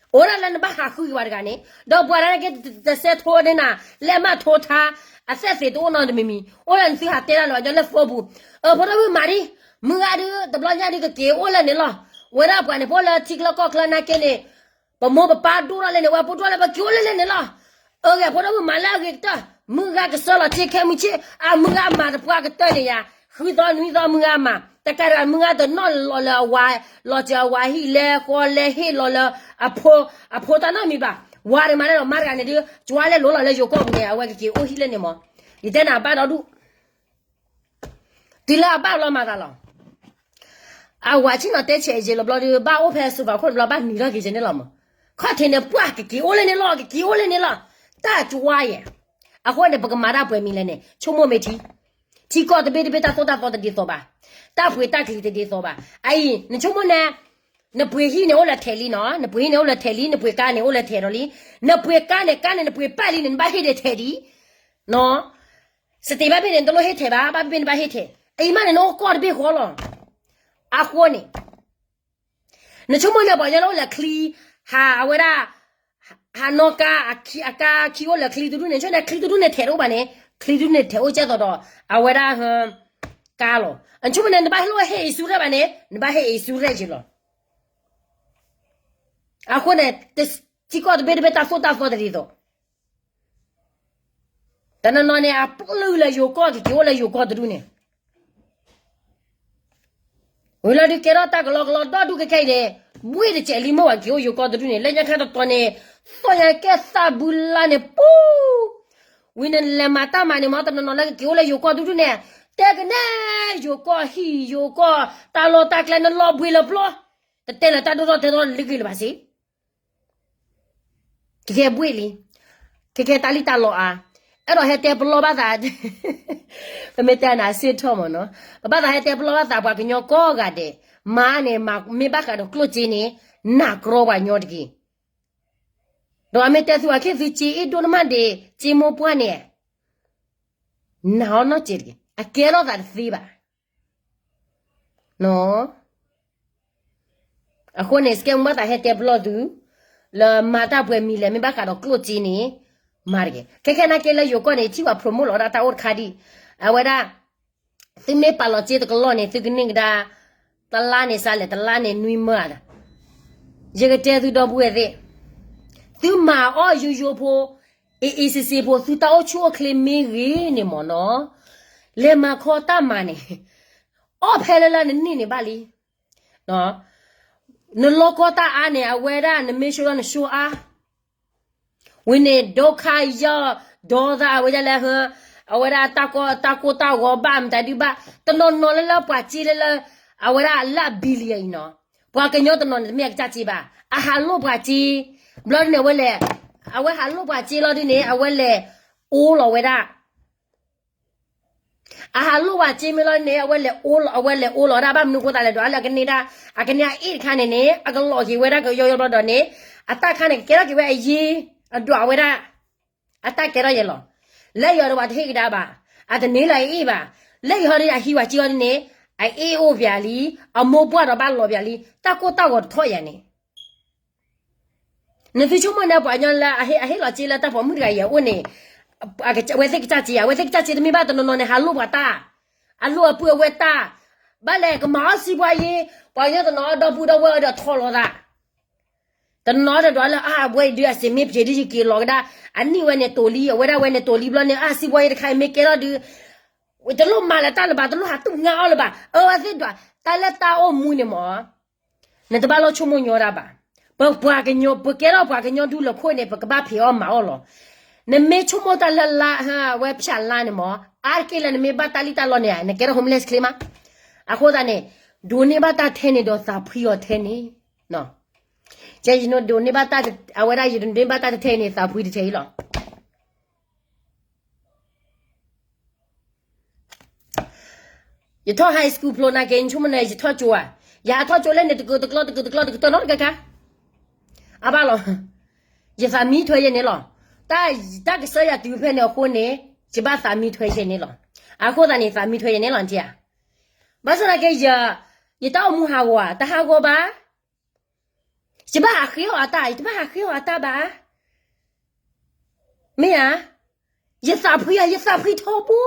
အိၣ်ဒၣ်လၢနဘၣ်ဟးဃုက့ၤပှၤတဂၤန့ၣ်, ဒီးပှၤတဂၤန့ၣ်က့ တစဲးထိန့ၢ်နၤ, လဲၤမၢ်ထိထါ, အသဲၣ်သ့ၣ်တအိၣ်နီတမံၤမံၤ, အိၣ်လၢနသုဟးတဲတၢ်လၢပှၤကညီလၢ Facebook, အဖိဒိၣ်မုၣ်မၤဒ်, မုၢ်ဂၤဒုး တဘျီညါဒုးကက့ၤအိၣ်လၢန့ၣ်လီၤ. ဝဲဒၣ်ပှၤန့ၣ် ပအိၣ်လၢထံချၢကီၢ်ချၢနာ်က့န့ၣ် ပမိၢ်ပပၢ်ဒိၣ်ထီၣ်လဲၣ်န့ၣ် ဝဲဖိဒိၣ်လၢပက့ၤအိၣ်လၢလဲၣ်န့ၣ်လီၤ. အဂ့ၢ်ဖိဒိၣ်မုၣ်မၤလၢအဂ့ၤကတၢၢ်, မုၢ်ဂၤကစၢၢ်လီၤစ့ခဲမုၢ်ဆ့ၣ်, အမုၢ်ဂၤမၤတပှၢ်ကတၢၢ်န့ၣ်ယါ, ဃုသီနွံသီမုၢ်ဂၤမၤ, တကးဒံးမုၢ်ဂၤတနီၣ်လီၤလၢအဝၤ, လီၤစၢၤအဝၤဟံၣ်လဲဃီလဲဟ့ၣ်လီၤလၢအဖိ, အဖိတၢ်နီတမံၤဘၣ်. ဝၤတဂၤမးန့ၣ်ဒီး မါတဂၤန့ၣ်ဒုး ကၠွလဲလိၤလီၤလၢယိၤကီၢ်ပူၤန့ၣ် အဝဲကက့ၤအိၣ်ဟံၣ်လၢန့ၣ်မး. ယတဲနၤအဘၣ်ဒီဒူၣ် တုၤလၢအဘၣ်ဘျီမၤသးလီၤ. အဝၤဆ့ၣ်နီၤတဲဆဲးယဲလီၤဘျီဒီး ဘၣ်အိၣ်ဖဲစူၤဖးခိၣ်န့ၣ်ဘျီ ဘၣ်နုာ်ထီၣ်က့ၤယဲန့ၣ်လီၤမး. ခီၣ်ထံးန့ၣ် ပှၢ်ကက့ၤအိၣ်လၢန့ၣ်လီၤ, ကက့ၤအိၣ်လၢန့ၣ်လီၤ. တၢ်ကဝါယဲၢ်. အဃိန့ၣ် ပကမၤတၢ်ပှဲၤမံၤလဲၣ်န့ၣ် ဆိကမိၣ်မ့ၢ်ထံ, ထံကီၢ်တဘ့ၣ်တဘ့ၣ်တၢ်သိၣ်တၢ်သီတဒ်သိးဘၣ်, တၢ်ပှ့ၤတၢ်ချံတဒ်သိးဘၣ်. အအံၤ နဆိကမိၣ်န့ၣ် နပှ့ၤဟံၣ်န့ၣ်အိၣ်လၢထဲးလံနီၤ, နပှ့ၤဟံၣ်န့ၣ်အိၣ်လၢထဲးလံ, နပှ့ၤကါန့ၣ်အိၣ်လၢထဲးဒီးလံ, နပှ့ၤကါန့ၣ် ကါန့ၣ် နပှ့ၤပာ်လံန့ၣ် နဘၣ်ဟ့ၣ်ဒီးထဲးဒံး, စတ့ဘၣ်ဘ့ၣ်န့ၣ် နတလိၣ်ဟ့ၣ်ထဲးဘၣ်, ဘၣ်ဘ့ၣ်န့ၣ်ဘၣ်ဟ့ၣ်ထဲး, အအံၤမးန့ၣ် နအိၣ်ကီၢ်တဘ့ၣ်ဃီလီၤ. အဃိန့ၣ် နဆိကမိၣ်န့ၣ် ပှၤကညီလၢအိၣ်လၢချံ, ဟးအဝဲဒၣ်, ဟးနီၣ်ကါ, အကါခံအိၣ်လၢချံတဒူၣ်န့ၣ်, ဆိကမိၣ်န့ၣ် ချံတဒူၣ်န့ၣ်ထဲးတအိၣ်ဘၣ်န့ၣ်, ချံတဒူၣ်န့ၣ်ထဲးအိၣ်ကဲသိးဒီး အဝဲဒၣ် ကါလီၤ. ဆိကမိၣ်န့ၣ် နဘၣ်ဟ့ၣ်လီၤဟ့ၣ်အံၤဆူရဲၣ်ဘၣ်န့ၣ် နဘၣ်ဟ့ၣ်အံၤဆူရဲၣ်က့ၤလီၤ. အဃိန့ၣ် ထံကီၢ်တဘ့ၣ်တဘ့ၣ်တၢ်သိၣ်တၢ်သီတဒ်သိး တနီၤနီၤန့ၣ် အပျုၢ်လၢယိၤကီၢ် ကက့ၤအိၣ်လၢယိၤကီၢ်တဒူၣ်န့ၣ်, ဝံၤလီၤဒုးကဲထီၣ်တၢ်ကလီကလီဒီဒူၣ်ခဲခဲအံၤန့ၣ်, ဘှ့ၣ်တစဲးလံမ့ၢ်ဝဲက့ၤအိၣ်ယိၤကီၢ်တဒူၣ်န့ၣ်, လၢညါခါတတီၤန့ၣ် သီၣ်ညါကဲသးဘုလါန့ၣ်ပူၤ, ဝံၤန့ၣ်လဲၤမၤတၢ်မၤန့ၣ်မ့ၢ် တနီၤနီၤလၢကက့ၤအိၣ်လၢယိၤကီၢ်တဒူၣ်န့ၣ်, တဲကနဲ ယိၤကီၢ်ဟံၣ်ယိၤကီၢ် တၢ်လီၢ်တၢ်ကျဲနလီၤဘှံးလၢပျီ, တတဲလၢတၢ်ဒိၣ်ထီၣ်တဲထီၣ်လၢဂ့ၤလၢၤဘၣ်စ့ ကကဲဘှ့ၣ်လံ, ကကဲတၢ်လံၣ်တၢ်လီအါ, အဲၣ်ဒိးဟဲတဲပလီၢ်ဘၣ်သး, ပမ့ၢ်တဲနၤစ့ထီၣ်မ့ၢ်နီၤ, ပဘၣ်သးဟဲတဲပလီၢ်ဘၣ်သးပှၤကညီကိးဂၤဒဲး, မၤန့ၣ် မ့ၢ်ဘၣ်ဃးဒီးကျိၣ်စ့န့ၣ်, နာ်ကြီပှၤကညီတက့ၢ်. ဒီးအမ့ၢ်တဲသုအခဲသုစ့အ့ၣ်ဒိၣ်နမးဒံး စ့မိၢ်ပှၢ်န့ၣ်, နာ်အီၤနီတစဲးတဂ့ၤ, အကဲထီၣ်သးတသ့ဘၣ် အဃိန့ၣ် စကဲမုၢ်ဘၣ်သးဟဲတဲပလီၢ်သု, လၢမၤတၢ်ပှဲၤမံၤလဲၣ် မ့ၢ်ဘၣ်ဃးဒီးကျိၣ်စ့န့ၣ်, မၤတဂ့ၤ. ခဲခဲနာ်က့လၢယိၤကီၢ်န့ၣ် ယထံၣ်ပှၤ promote လီၤဝဲဒၣ်တၢ်အိၣ်တခါဒံး, အဝဲဒၣ်, သုမ့ၢ်ပာ်လီၤစ့တကလီၢ်န့ၣ် သုကန့ၢ်ကဒါ, တလါန့ၣ်စးလဲၣ် တလါန့ၣ်နွံမၢဧါ, ယကတဲသုဒီပုၢ်ဝဲၢ်သ့ၣ်, သုမၤအီၣ်ယိယိဖိ, အ့ၣ်အ့ၣ်စ့စ့ဖိ သုတၢ်အိၣ်ဆူၣ်အိၣ်ချ့မ့ၢ်ဂ့ၤန့ၣ်မ့ၢ်နီၤ, လဲၤမၤခီတၢ်မၤန့ၣ်, အီၣ်ဖဲလၢလၢနန့ၢ်န့ၣ်ဘၣ်လံ, နလီၢ်ကီၢ်တၢ်အါန့ၣ် အဝဲဒၣ်နမ့ၢ်ဆိဒီးနဆိအါ, ဝံၤန့ၣ် ဒိခါယီၢ်, ဒီသးအဝဲဒၣ်လၢဟၢ, အဝဲဒၣ်တၢ်ကိၢ်တၢ်ဂီၤဘၣ်မတၤဒုဘၣ်, တနီၤနီၤလၢလၢပှၤစ့လၢလၢ, အဝဲဒၣ်လၢအ billion အံၤနီၤ, ပှၤကညီတနီၤန့ၣ် တမ့ၢ်အကစၢ်စ့ဘၣ်, အဟးလိၣ်ပှၤစ့, ဘျီဒ်န့ၣ် အဝဲလဲၤ, အဝဲဟးလိၣ်ပှၤစ့လီၤဒ်န့ၣ် အဝဲလဲၤ, အိၣ်လီၤဝဲဒၣ် အဟးလိၣ်ပှၤစ့မ့ၢ်လီၤန့ၣ် အဝဲလဲၤအိၣ်လီၤ, အဝဲလဲၤအိၣ်လီၤဒၣ် ဘၣ်မနုၤဃိသးလဲၣ်ဒီး လၢအကန့ၢ်ဒၣ်, အကန့ၢ်အအ့ၣ်တခါန့ၣ်န့ၣ် အကလီၤက့ၤဝဲဒၣ်ကယီယီဘျီဒီးန့ၣ်, အတၢ်ခါန့ၣ် ကကဲထီၣ်က့ၤဝဲအယ့, အဒွးဝဲဒၣ်, အတၢ်ကဲထီၣ်ယဲလီၤ, လၢယီၤဒီးပှၤတဟ့ၣ်ကဒါဘၣ်, အတန့ၢ်လၢအအ့ၣ်ဘၣ်, လၢယီၤဒီးအဟံးဝှၤစ့အီၤဒ်န့ၣ်, အအ့ၣ်အိၣ်ပၠးလံ, အမိၢ်ပှၢ်ဒီးဘၣ်လီၤပၠးလံ, တၢ်ကိၢ်တၢ်ဂီၤတထီၣ်ယၤန့ၣ် နသုဆိကမိၣ်န့ၣ် ပှၤကညီလၢအဟ့ၣ်လီၤစ့လၢတၢ်ပိာ်မုၣ်တဂၤအံၤအအိၣ်န့ၣ်, အဝဲသ့ၣ်ကစၢ်စ့ဧါ, အဝဲသ့ၣ်ကစၢ်စ့တမ့ၢ်ဘၣ် တနီၤနီၤန့ၣ် ဟးလိၣ်ပှၤတၢ်, အလိၣ်အပုၢ်အဝဲၢ်တၢ်, ဘၣ်လဲၣ်ကမၤအီၣ်စံးပှၤယ့, ပှၤကညီတနီၤအီၣ်ဒီပုၢ်ဒီဝဲၢ်အီၤဒီးထီလီၤသး, တနီၤတဒွးလၢအဝဲအံၤဒုးအစ့မ့ၢ်ပျ့ၤဒုးယက့ၤလီၤကဒါ, အနံၣ်ဝဲန့ၣ်တိၤလံ အဝဲဒၣ်ဝဲန့ၣ်တိၤလံဘျီန့ၣ် အစံးပှၤယ့တခါအံၤမ့ၢ်ကဲထီၣ်ဒုး, တလိၣ်မၤလၢတၢ်လၢၤဘၣ် တလိၣ်ဟးတူၢ်ငါအီၣ်လၢၤဘၣ်, အဝဲသ့ၣ်ဒွး, တၢ်လၢတၢ်အိၣ်မူန့ၣ်မ့ၢ် နတဘၣ်လိၣ်ဆိကမိၣ်ညီတၢ်ဘၣ်. ပပှၤကညီ ပကဲထီၣ်ပှၤကညီဒူလၢခိၣ်န့ၣ် ပကဘၣ်ဖံးအီၣ်မၤအီၣ်လီၤ. နမ့ၢ်ဆိကမိၣ်တၢ်လၢလါ, ဝဲဖၠၣ်လါန့ၣ်မ့ၢ်, အါတက့ၢ်လၢနမ့ၢ်ဘၣ်တၢ်လံၣ်တၢ်လီန့ၣ် နကဲထီၣ် homeless ချ့မး. အဃိသတးန့ၣ်, ဒိးန့ၢ်ဘၣ်တၢ်ထဲန့ၣ်ဒီးသးဖှံအီၤထဲန့ၣ်. ကဲယဒိးန့ၢ်ဘၣ်တၢ်, အဝဲဒၣ်ယဒိးန့ၢ်ဘၣ်တၢ်တထဲအံၤန့ၣ် သးဖှံတထဲအံၤလီၤ. ယထီၣ် high school ဖျိနာ်က့ ယဆိကမိၣ်န့ၣ် ယထီၣ်ကၠိဧါ, ယဟးထီၣ်ကၠိလၢန့ၣ် တကုာ်တကျီ တကုာ်တကျီ တကတၢၢ်နီတခါခါ, အဘၣ်လီၤ. ယသးမံထွဲယဲန့ၣ်လီၤ. တၢ်, တၢ်ကစၢ်ယွၤတုၤဖဲန့ၣ်အဃိန့ၣ်, ယဘၣ်သးမံထွဲယဲန့ၣ်လီၤ. အဃိသတးန့ၣ် သးမံထွဲယဲန့ၣ်လီၤ နထံၣ်ဧါ. ဘၣ်ဆၣ်သနာ်က့ ယ, ယတၢ်အိၣ်မူဟးဂီၤဧါ, တဟးဂီၤဘၣ်. ယဘၣ်ဟးဃ့အီၣ်အတၢ်, ယတဘၣ်ဟးဃ့အီၣ်အတၢ်ဘၣ်. မ့ၢ်ဧါ, ယသးဖှံဧါ, ယသးဖှံထီဘိ.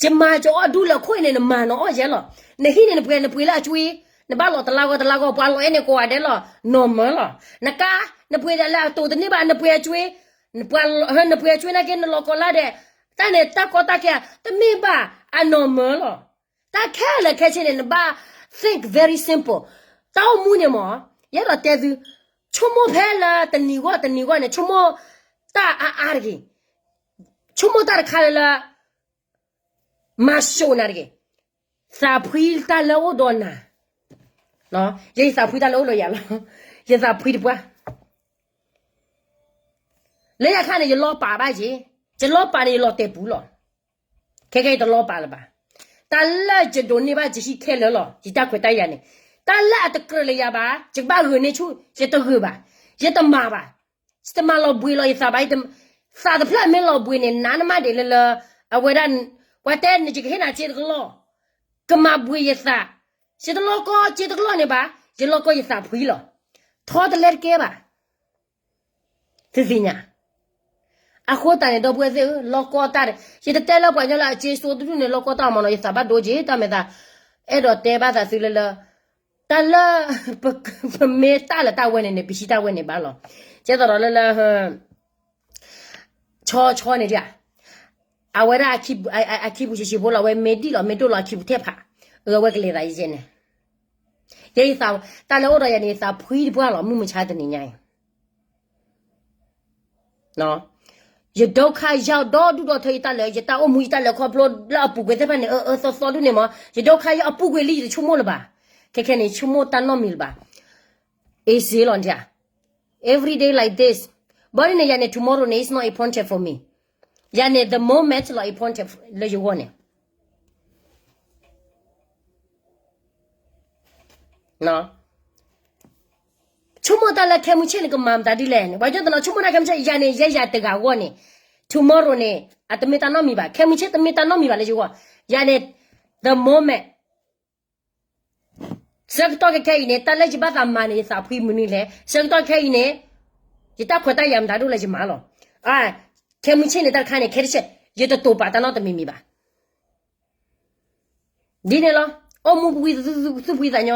ယမၤယအီၣ်ဒူလၢခိၣ်အံၤန့ၣ် နမၤနအီၣ်ယဲလီၤ. နဟံၣ်န့ၣ် နပှ့ၤ, နပှ့ၤလၢအကွ့, နဘၣ်လီၤတလါဂီၢ်တလါဂီၢ်, ပှၤလီၤအဲၣ်န့ၣ်ကိးဂၤဒဲးလီၤ, နီၢ်မၢလီၤ. နကါ, နပှ့ၤဒၣ်လၢအတိၤတန့ၢ်ဘၣ်, နပှ့ၤအကွ့, နပှ့ၤအကွ့နာ်က့ နလီၤကီလါဒဲး, တၢ်န့ၣ် တၢ်ကီတၢ်ခဲ, တမ့ၢ်ဘၣ်, အနီၢ်မၢလီၤ. တၢ်ခဲလၢာ်ခဲဆ့န့ၣ် နဘၣ် think very simple. တၢ်အိၣ်မူန့ၣ်မ့ၢ်, ယအဲၣ်ဒိးတဲသု, ဆိကမိၣ်ဖဲလၢတနံၤဂီၢ်တနံၤဂီၢ်န့ၣ် ဆိကမိၣ်တၢ်အါအါတဂ့ၤ. ဆိကမိၣ်တၢ်တခါလၢလၢ မၤစိာ်နၤတဂ့ၤ. သးဖှံတၢ်လၢအိၣ်ဒီးနၤ. ယဲယသးဖှံတၢ်လၢအိၣ်ဒီးယၤလီၤ. ယသးဖှံတပှၢ်, လၢညါခါန့ၣ် ယလီၤပာ်ဘၣ်က့ၤ, ယလီၤပာ်န့ၣ် ယလီၤတဲာ်ပူၤလီၤ. ခဲကဲယတလီၤပာ်လၢၤဘၣ်. တၢ်လၢယဒိးန့ၢ်ဘၣ်ယဟံၣ်ခဲလၢာ်လီၤ, ယတၢ်ခွဲးတၢ်ယာ်န့ၣ်, တၢ်လၢအတကြၢးလၢယၤဘၣ်, ယကဘၣ်ဂုာ်န့ၢ်ဆူၣ်, ယတဂုာ်ဘၣ်, ယတမၤဘၣ်, ယတမၤလီၤဘှံးလီၤယသးဘၣ်, ယသးတဖျၢၣ်မ့ၢ်လီၤဘှံးန့ၣ် နးနမးဒံးလၢလၢ, အဝဲဒၣ်, ပှၤတဲန့ၣ် ယကဟ့ၣ်နၤစ့တကလီၢ်, ကမၤဘှံးယသး, ယတလီၤကီစ့တကလီၢ်န့ၣ်ဘၣ်, ယလီၤကီယသးဖှံလီၤ. ထီတလဲတကဲဘၣ်. သုသ့ၣ်ညါ, အဃိသတးန့ၣ် ဒီပုၢ်ဝဲၢ်သ့ၣ်ဧၢ, လီၤကီတၢ်, ယတတဲလၢပှၤကညီလၢအစ့စိတဒူၣ်န့ၣ် လီၤကီတၢ်မးနီၤ, ယသးဘၣ်ဒိက့ၤတၢ်မဲာ်သး, အဲၣ်ဒိးတဲဘၣ်သးသုလၢလၢ, တၢ်လၢ, ပမ့ၢ်တၢ်လၢတၢ်ဝဲန့ၣ်န့ၣ် ပဟံးတၢ်ဝဲန့ၣ်ဘၣ်လီၤ. ကဲသိးဒီးလၢလၢ ဆီဆီန့ၣ်ဒၣ်, အဝဲဒၣ်အခံပူၤဆံးဆံးဖိလီၤ, အဝဲမ့ၢ်ဒံၣ်လီၤ မ့ၢ်ဒိၣ်လီၤအခံပူၤထဲဖး, အဝဲကလဲၤသးယဲန့ၣ်, ယ, တၢ်လၢအိၣ်ဒီးယၤန့ၣ် ယသးဖှံတပှၢ်လီၤ, မုၢ်မဆါတနံၤညါအံၤ ယဒုက္ခရောက်ဒီဒူၣ်ဒီထၢယတၢ်လၢာ်, ယတၢ်အိၣ်မူယတၢ်လၢာ်ခီဖျိလၢအပူၤကွံာ်သ့ၣ်တဖၣ်န့ၣ် အၢအၢသီသီဒူၣ်န့ၣ်မး, ယဒုက္ခရောက်အပူၤကွံာ်လံ ယတဆိကမိၣ်လၢၤဘၣ်. ခဲခဲန့ၣ် ဆိကမိၣ်တၢ်နီတမံၤလၢၤဘၣ်. အ့စ့လီၤဒၣ်, every day like this. ဘၣ်ဒ်န့ၣ် ယၤန့ၣ် tomorrow န့ၣ် it's not important for me. ယၤန့ၣ် the moment လီၤ important လၢယဂီၢ်န့ၣ် ဆိကမိၣ်တၢ်လၢခဲမုၢ်ဆ့ၣ်န့ၣ် ကမၤမတၤဒ်လဲၣ်န့ၣ်, ပှၤကညီတနီၤဆိကမိၣ်တၢ်ခဲမုၢ်ဆ့ၣ်, ယၤန့ၣ် ယဲယၤတဂၤအဂီၢ်န့ၣ်, tomorrow န့ၣ် အတမ့ၢ်တၢ်နီတမံၤဘၣ်, ခဲမုၢ်ဆ့ၣ်တမ့ၢ်တၢ်နီတမံၤဘၣ်လၢယဂီၢ်, ယၤန့ၣ် the moment. ဆၢကတီၢ်ခဲခဲအံၤန့ၣ် တၢ်လၢယဘၣ်သးမၤန့ၣ် ယသးဖှံမနုၤလဲၣ်, ဆၢကတီၢ်ခဲအံၤန့ၣ် ယတၢ်ခွဲးတၢ်ယာ်မတၤဒိၣ်လၢယမၤလီၤ. ခဲမုၢ်ဆ့ၣ်န့ၣ် တၢ်တခါန့ၣ် ခဲတဆဲး ယတတိာ်ပာ်တၢ်နီတမံၤမံၤဘၣ်. ဒ်န့ၣ်လီၤ, အိၣ်မူပူၤကွံာ်သူၣ်ဖှံသးညီ,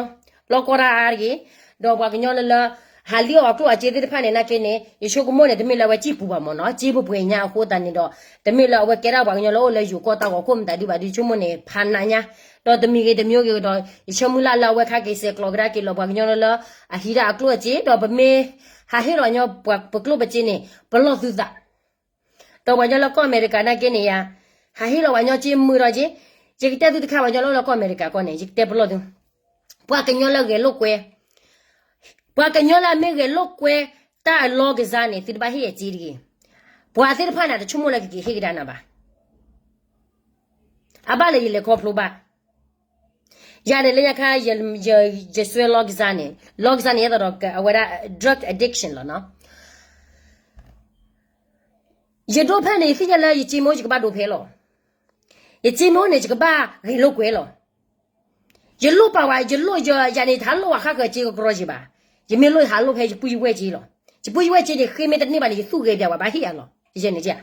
လီၤကီတၢ်တဂ့ၤ, ဒီးပှၤကညီလၢလၢ ဟးလံၣ်အီၣ်အကျိၣ်အစ့သ့ၣ်တဖၣ်န့ၣ် နာ်က့န့ၣ် ယဆိကမိၣ်န့ၣ် တမ့ၢ်လၢအဝဲစံၣ်ပူၤဘၣ်မးနီၤ, စ့ပှဲၤပှဲၤညါအဃိသတးန့ၣ်ဒီး တမ့ၢ်လၢအဝဲကဲဒၣ်ပှၤကညီလၢအိၣ်လၢယိၤကီၢ်တၢ်ဂီၤခိၣ်မတၤဒုဘၣ်, ဒုဆိကမိၣ်န့ၣ် ဖးနးညါ, ဒီးတမံၤဂ့ၤတမံၤဂ့ၤဒီး ယဆၢမုၢ်လၢ်လၢအဝဲခါက့ၤဆဲးကျိးကဒါက့ၤလီၤပှၤကညီလၢလၢ အဟံးဒၣ်အကျိၣ်အစ့, ဒီးပမ့ၢ်ဟးဟ့ၣ်လီၤညီပကျိၣ်ပစ့န့ၣ် ပလီၢ်သုသး ဒီးပှၤကညီလၢကီၢ်အမဲရကၤနာ်က့န့ၣ်ယါ, ဟးဟ့ၣ်လီၤပှၤကညီစ့မုာ်ဒီးက့, ယကတဲသုတခါ ပှၤကညီလၢအိၣ်လၢကီၢ်အမဲရကၤကီၢ်န့ၣ် ယကတဲပလီၢ်သု, ပှၤကညီလၢဂဲၤလိာ်ကွဲ, ပှၤကညီလၢအမ့ၢ်ဂဲၤလိာ်ကွဲတၢ်အလီၢ်ကစၢ်န့ၣ် သုတဘၣ်ဟ့ၣ်အစ့တဂ့ၤ, ပှၤသ့ၣ်တဖၣ်န့ၣ် တဆိကမိၣ်လၢကက့ၤဟ့ၣ်ကဒါနၤဘၣ်. အဘၣ်လၢယလဲၤခီဖျိဘၣ် ယၤန့ၣ်လၢညါခါ ယစွဲလီၢ်ကစၢ်န့ၣ်, လီၢ်ကစၢ်န့ၣ် ယသးဒီးအဝဲဒၣ် drug addiction လီၤနီၤ. ယဒိဖဲန့ၣ် ယသ့ၣ်ညါလၢယစ့မ့ၢ်အိၣ် ယကဘၣ်ဒိဖဲလီၤ. ယစ့မ့ၢ်အိၣ်န့ၣ် ယကဘၣ်ဂဲၤလိာ်ကွဲလီၤ. ယလိၣ်ပာ်ဝဲ, ယလိၣ်ယၤန့ၣ် တဟးလိၣ်ဝဲဃၣ်ဃၢၤစ့ကကြီယံၤဘၣ်. ယမ့ၢ်လိၣ်ယဟးလိၣ်ဖဲယပုၢ်ယဝဲၢ်စ့လီၤ. ယပုၢ်ယဝဲၢ်စ့န့ၣ် ဃ့မ့ၢ်တန့ၢ်ဘၣ်န့ၣ် ယသူၣ်ဂဲၤပၠးဝဲဘၣ်ဟ့ၣ်ယၤလီၤ. ယဲန့ၣ်,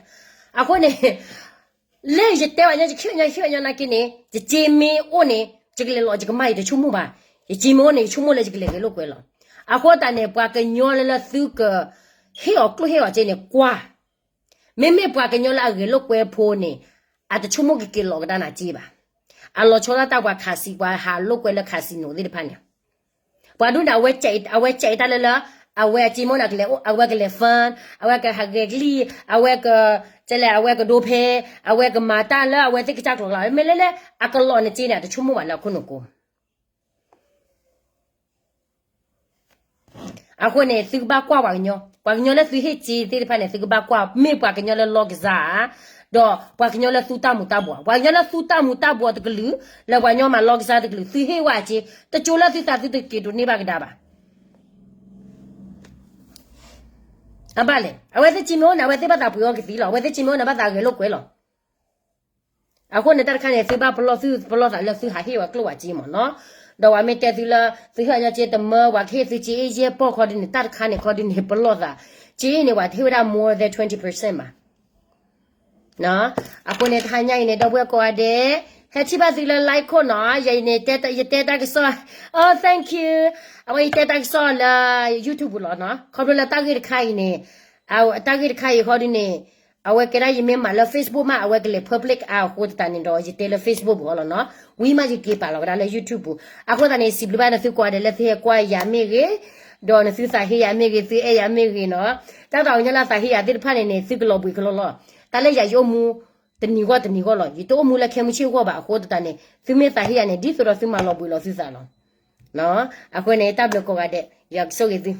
အဃိန့ၣ် လၢယတဲဝဲညီ ယခ့ဝဲညီ ယခ့ဝဲညီနာ်က့န့ၣ် ယစ့မ့ၢ်အိၣ်န့ၣ် ယကလဲၤလီၤ ယကမၢ် ယတဆိကမိၣ်ဘၣ်. ယစ့မ့ၢ်အိၣ်န့ၣ် ယဆိကမိၣ်လၢယကလဲၤဂဲၤလိာ်ကွဲလီၤ. အဃိသတးန့ၣ် ပှၤကညီလၢလၢသုကဟ့ၣ်အီၤကျိၣ်ဟ့ၣ်အီၤစ့န့ၣ် ကွၢ်, မ့မ့ၢ်ပှၤကညီလၢအဂဲၤလိာ်ကွဲဖိန့ၣ် အတဆိကမိၣ်ကက့ၤလီၤကဒါနၤစ့ဘၣ်. အလီၤဆီဒၣ်တၢ်ပှၤခးစံး ပှၤဟးလိာ်ကွဲလၢ casino သ့ၣ်တဖၣ်န့ၣ် ပှၤဒိၣ်န့ၣ် အဝဲစံးတၢ်လၢလၢ အဝဲအစ့မ့ၢ်အိၣ်န့ၣ် အဝဲကလဲၤ fun, အဝဲကဟးဂဲၤကလံၣ်, အဝဲက, ကလဲၣ် အဝဲကဒိဖဲ, အဝဲကမၤတၢ်လၢအဝဲသ့ၣ်ကစၢ်ကျိၤကျါ မ့ၢ်လၢလၢ အကလီၤနစ့န့ၣ် အတဆိကမိၣ်ဘၣ်လၢအခိၣ်နူာ်ကိး အဃိန့ၣ် သုကဘၣ်ကွၢ်ပှၤကညီ, ပှၤကညီလၢသုဟ့ၣ်စ့သ့ၣ်တဖၣ်န့ၣ် သုကဘၣ်ကွၢ် မ့ၢ်ပှၤကညီလၢလီၢ်ကစၢ်ဧါ, ဒီးပှၤကညီလၢသူတၢ်မူၤတၢ်ဘှီး, ပှၤကညီလၢသူတၢ်မူၤတၢ်ဘှီးတကလုာ်, လၢပှၤကညီမၤလီၢ်ကစၢ်တကလုာ် သုဟ့ၣ်ဝဲအစ့, တစိၤလၢသုသးသုတက့ၤဒိးန့ၢ်ဘၣ်ကဒါဘၣ်. အဘၣ်လဲၣ်, အဝဲသ့ၣ်စ့မ့ၢ်အိၣ်န့ၣ် အဝဲသ့ၣ်ဘၣ်သးပှ့ၤအီကသံလီၤ, အဝဲသ့ၣ်စ့မ့ၢ်အိၣ်န့ၣ် ဘၣ်သးဂဲၤလိာ်ကွဲလီၤ. အဃိန့ၣ် တၢ်တခါန့ၣ် သုဘၣ်ပလီၢ်သု ပလီၢ်သးလၢသုဟးဟ့ၣ်ဝဲကျိၣ်ဝဲစ့မးနီၤ, ဒီးပှၤမ့ၢ်တဲသုလၢ သုဟ့ၣ်အီၤညီစ့တမၢ ပှၤကဟ့ၣ်သုစ့အ့ၣ်ယဲၢ်ပီၢ်ခီဒ်န့ၣ် တၢ်တခါန့ၣ်ခီဒ်န့ၣ် ပလီၢ်သး, စ့အ့ၣ်န့ၣ် ပှၤတဟ့ၣ်ဝဲဒၣ် more than twenty percent ဘၣ်. အဃိန့ၣ် တဟါညါအံၤန့ၣ် ဒီပုၢ်ဝဲၢ်ကိးဂၤဒဲး ဟဲထံၣ်ဘၣ်သုလၢ live ခိၣ်နီၤ, ယၤအံၤန့ၣ် ယတဲတၢ်ကစီၣ်, oh thank you, အဝဲယတဲတၢ်ကစီၣ်လၢ YouTube ပူၤလီၤနီၤ, ခီဖျိလၢတၢ်ဂ့ၢ်တခါအံၤန့ၣ်, တၢ်ဂ့ၢ်တခါအံၤခီဒ်န့ၣ် အဝဲကဲဒၣ်ယမ့ၢ်မၤလၢ Facebook မး အဝဲကလဲၤ public အဃိသတးန့ၣ်ဒီး ယတဲလၢ Facebook ပူၤအီၤလီၤနီၤ, ဝံၤမးယက့ၤပာ်လီၤဝဲဒၣ်လၢ YouTube ပူၤ. အဃိသတးန့ၣ် စံးဘျုးဘၣ်နသုကိးဂၤဒဲးလၢသုဟဲကွၢ်ယၤမ့ၢ်ဂ့ၤ, ဒီးနသုသးဟ့ယၤမ့ၢ်ဂ့ၤ, သုအဲၣ်ယၤမ့ၢ်ဂ့ၤနီၤ, တၢ်သးကညီလၢသးဟ့ယၤသ့ၣ်တဖၣ်န့ၣ်န့ၣ် သုကလီၤဘှံးကလီလီၤ, တၢ်လၢယၤယအိၣ်မူ တနံၤဂီၢ်တနံၤဂီၢ်လီၤ, ယတအိၣ်မူလၢခဲမုၢ်ဆ့ၣ်ဂီၢ်ဘၣ်အဃိသတးန့ၣ် သုမ့ၢ်သးဟ့ယၤန့ၣ် ဒ်သိးဒီးသုမၤလီၤဘှံးလီၤသုသးလီၤ. အဃိန့ၣ် တၢ်ဘျုးကိးဂၤဒဲး, ယွၤကဆိၣ်ဂ့ၤသု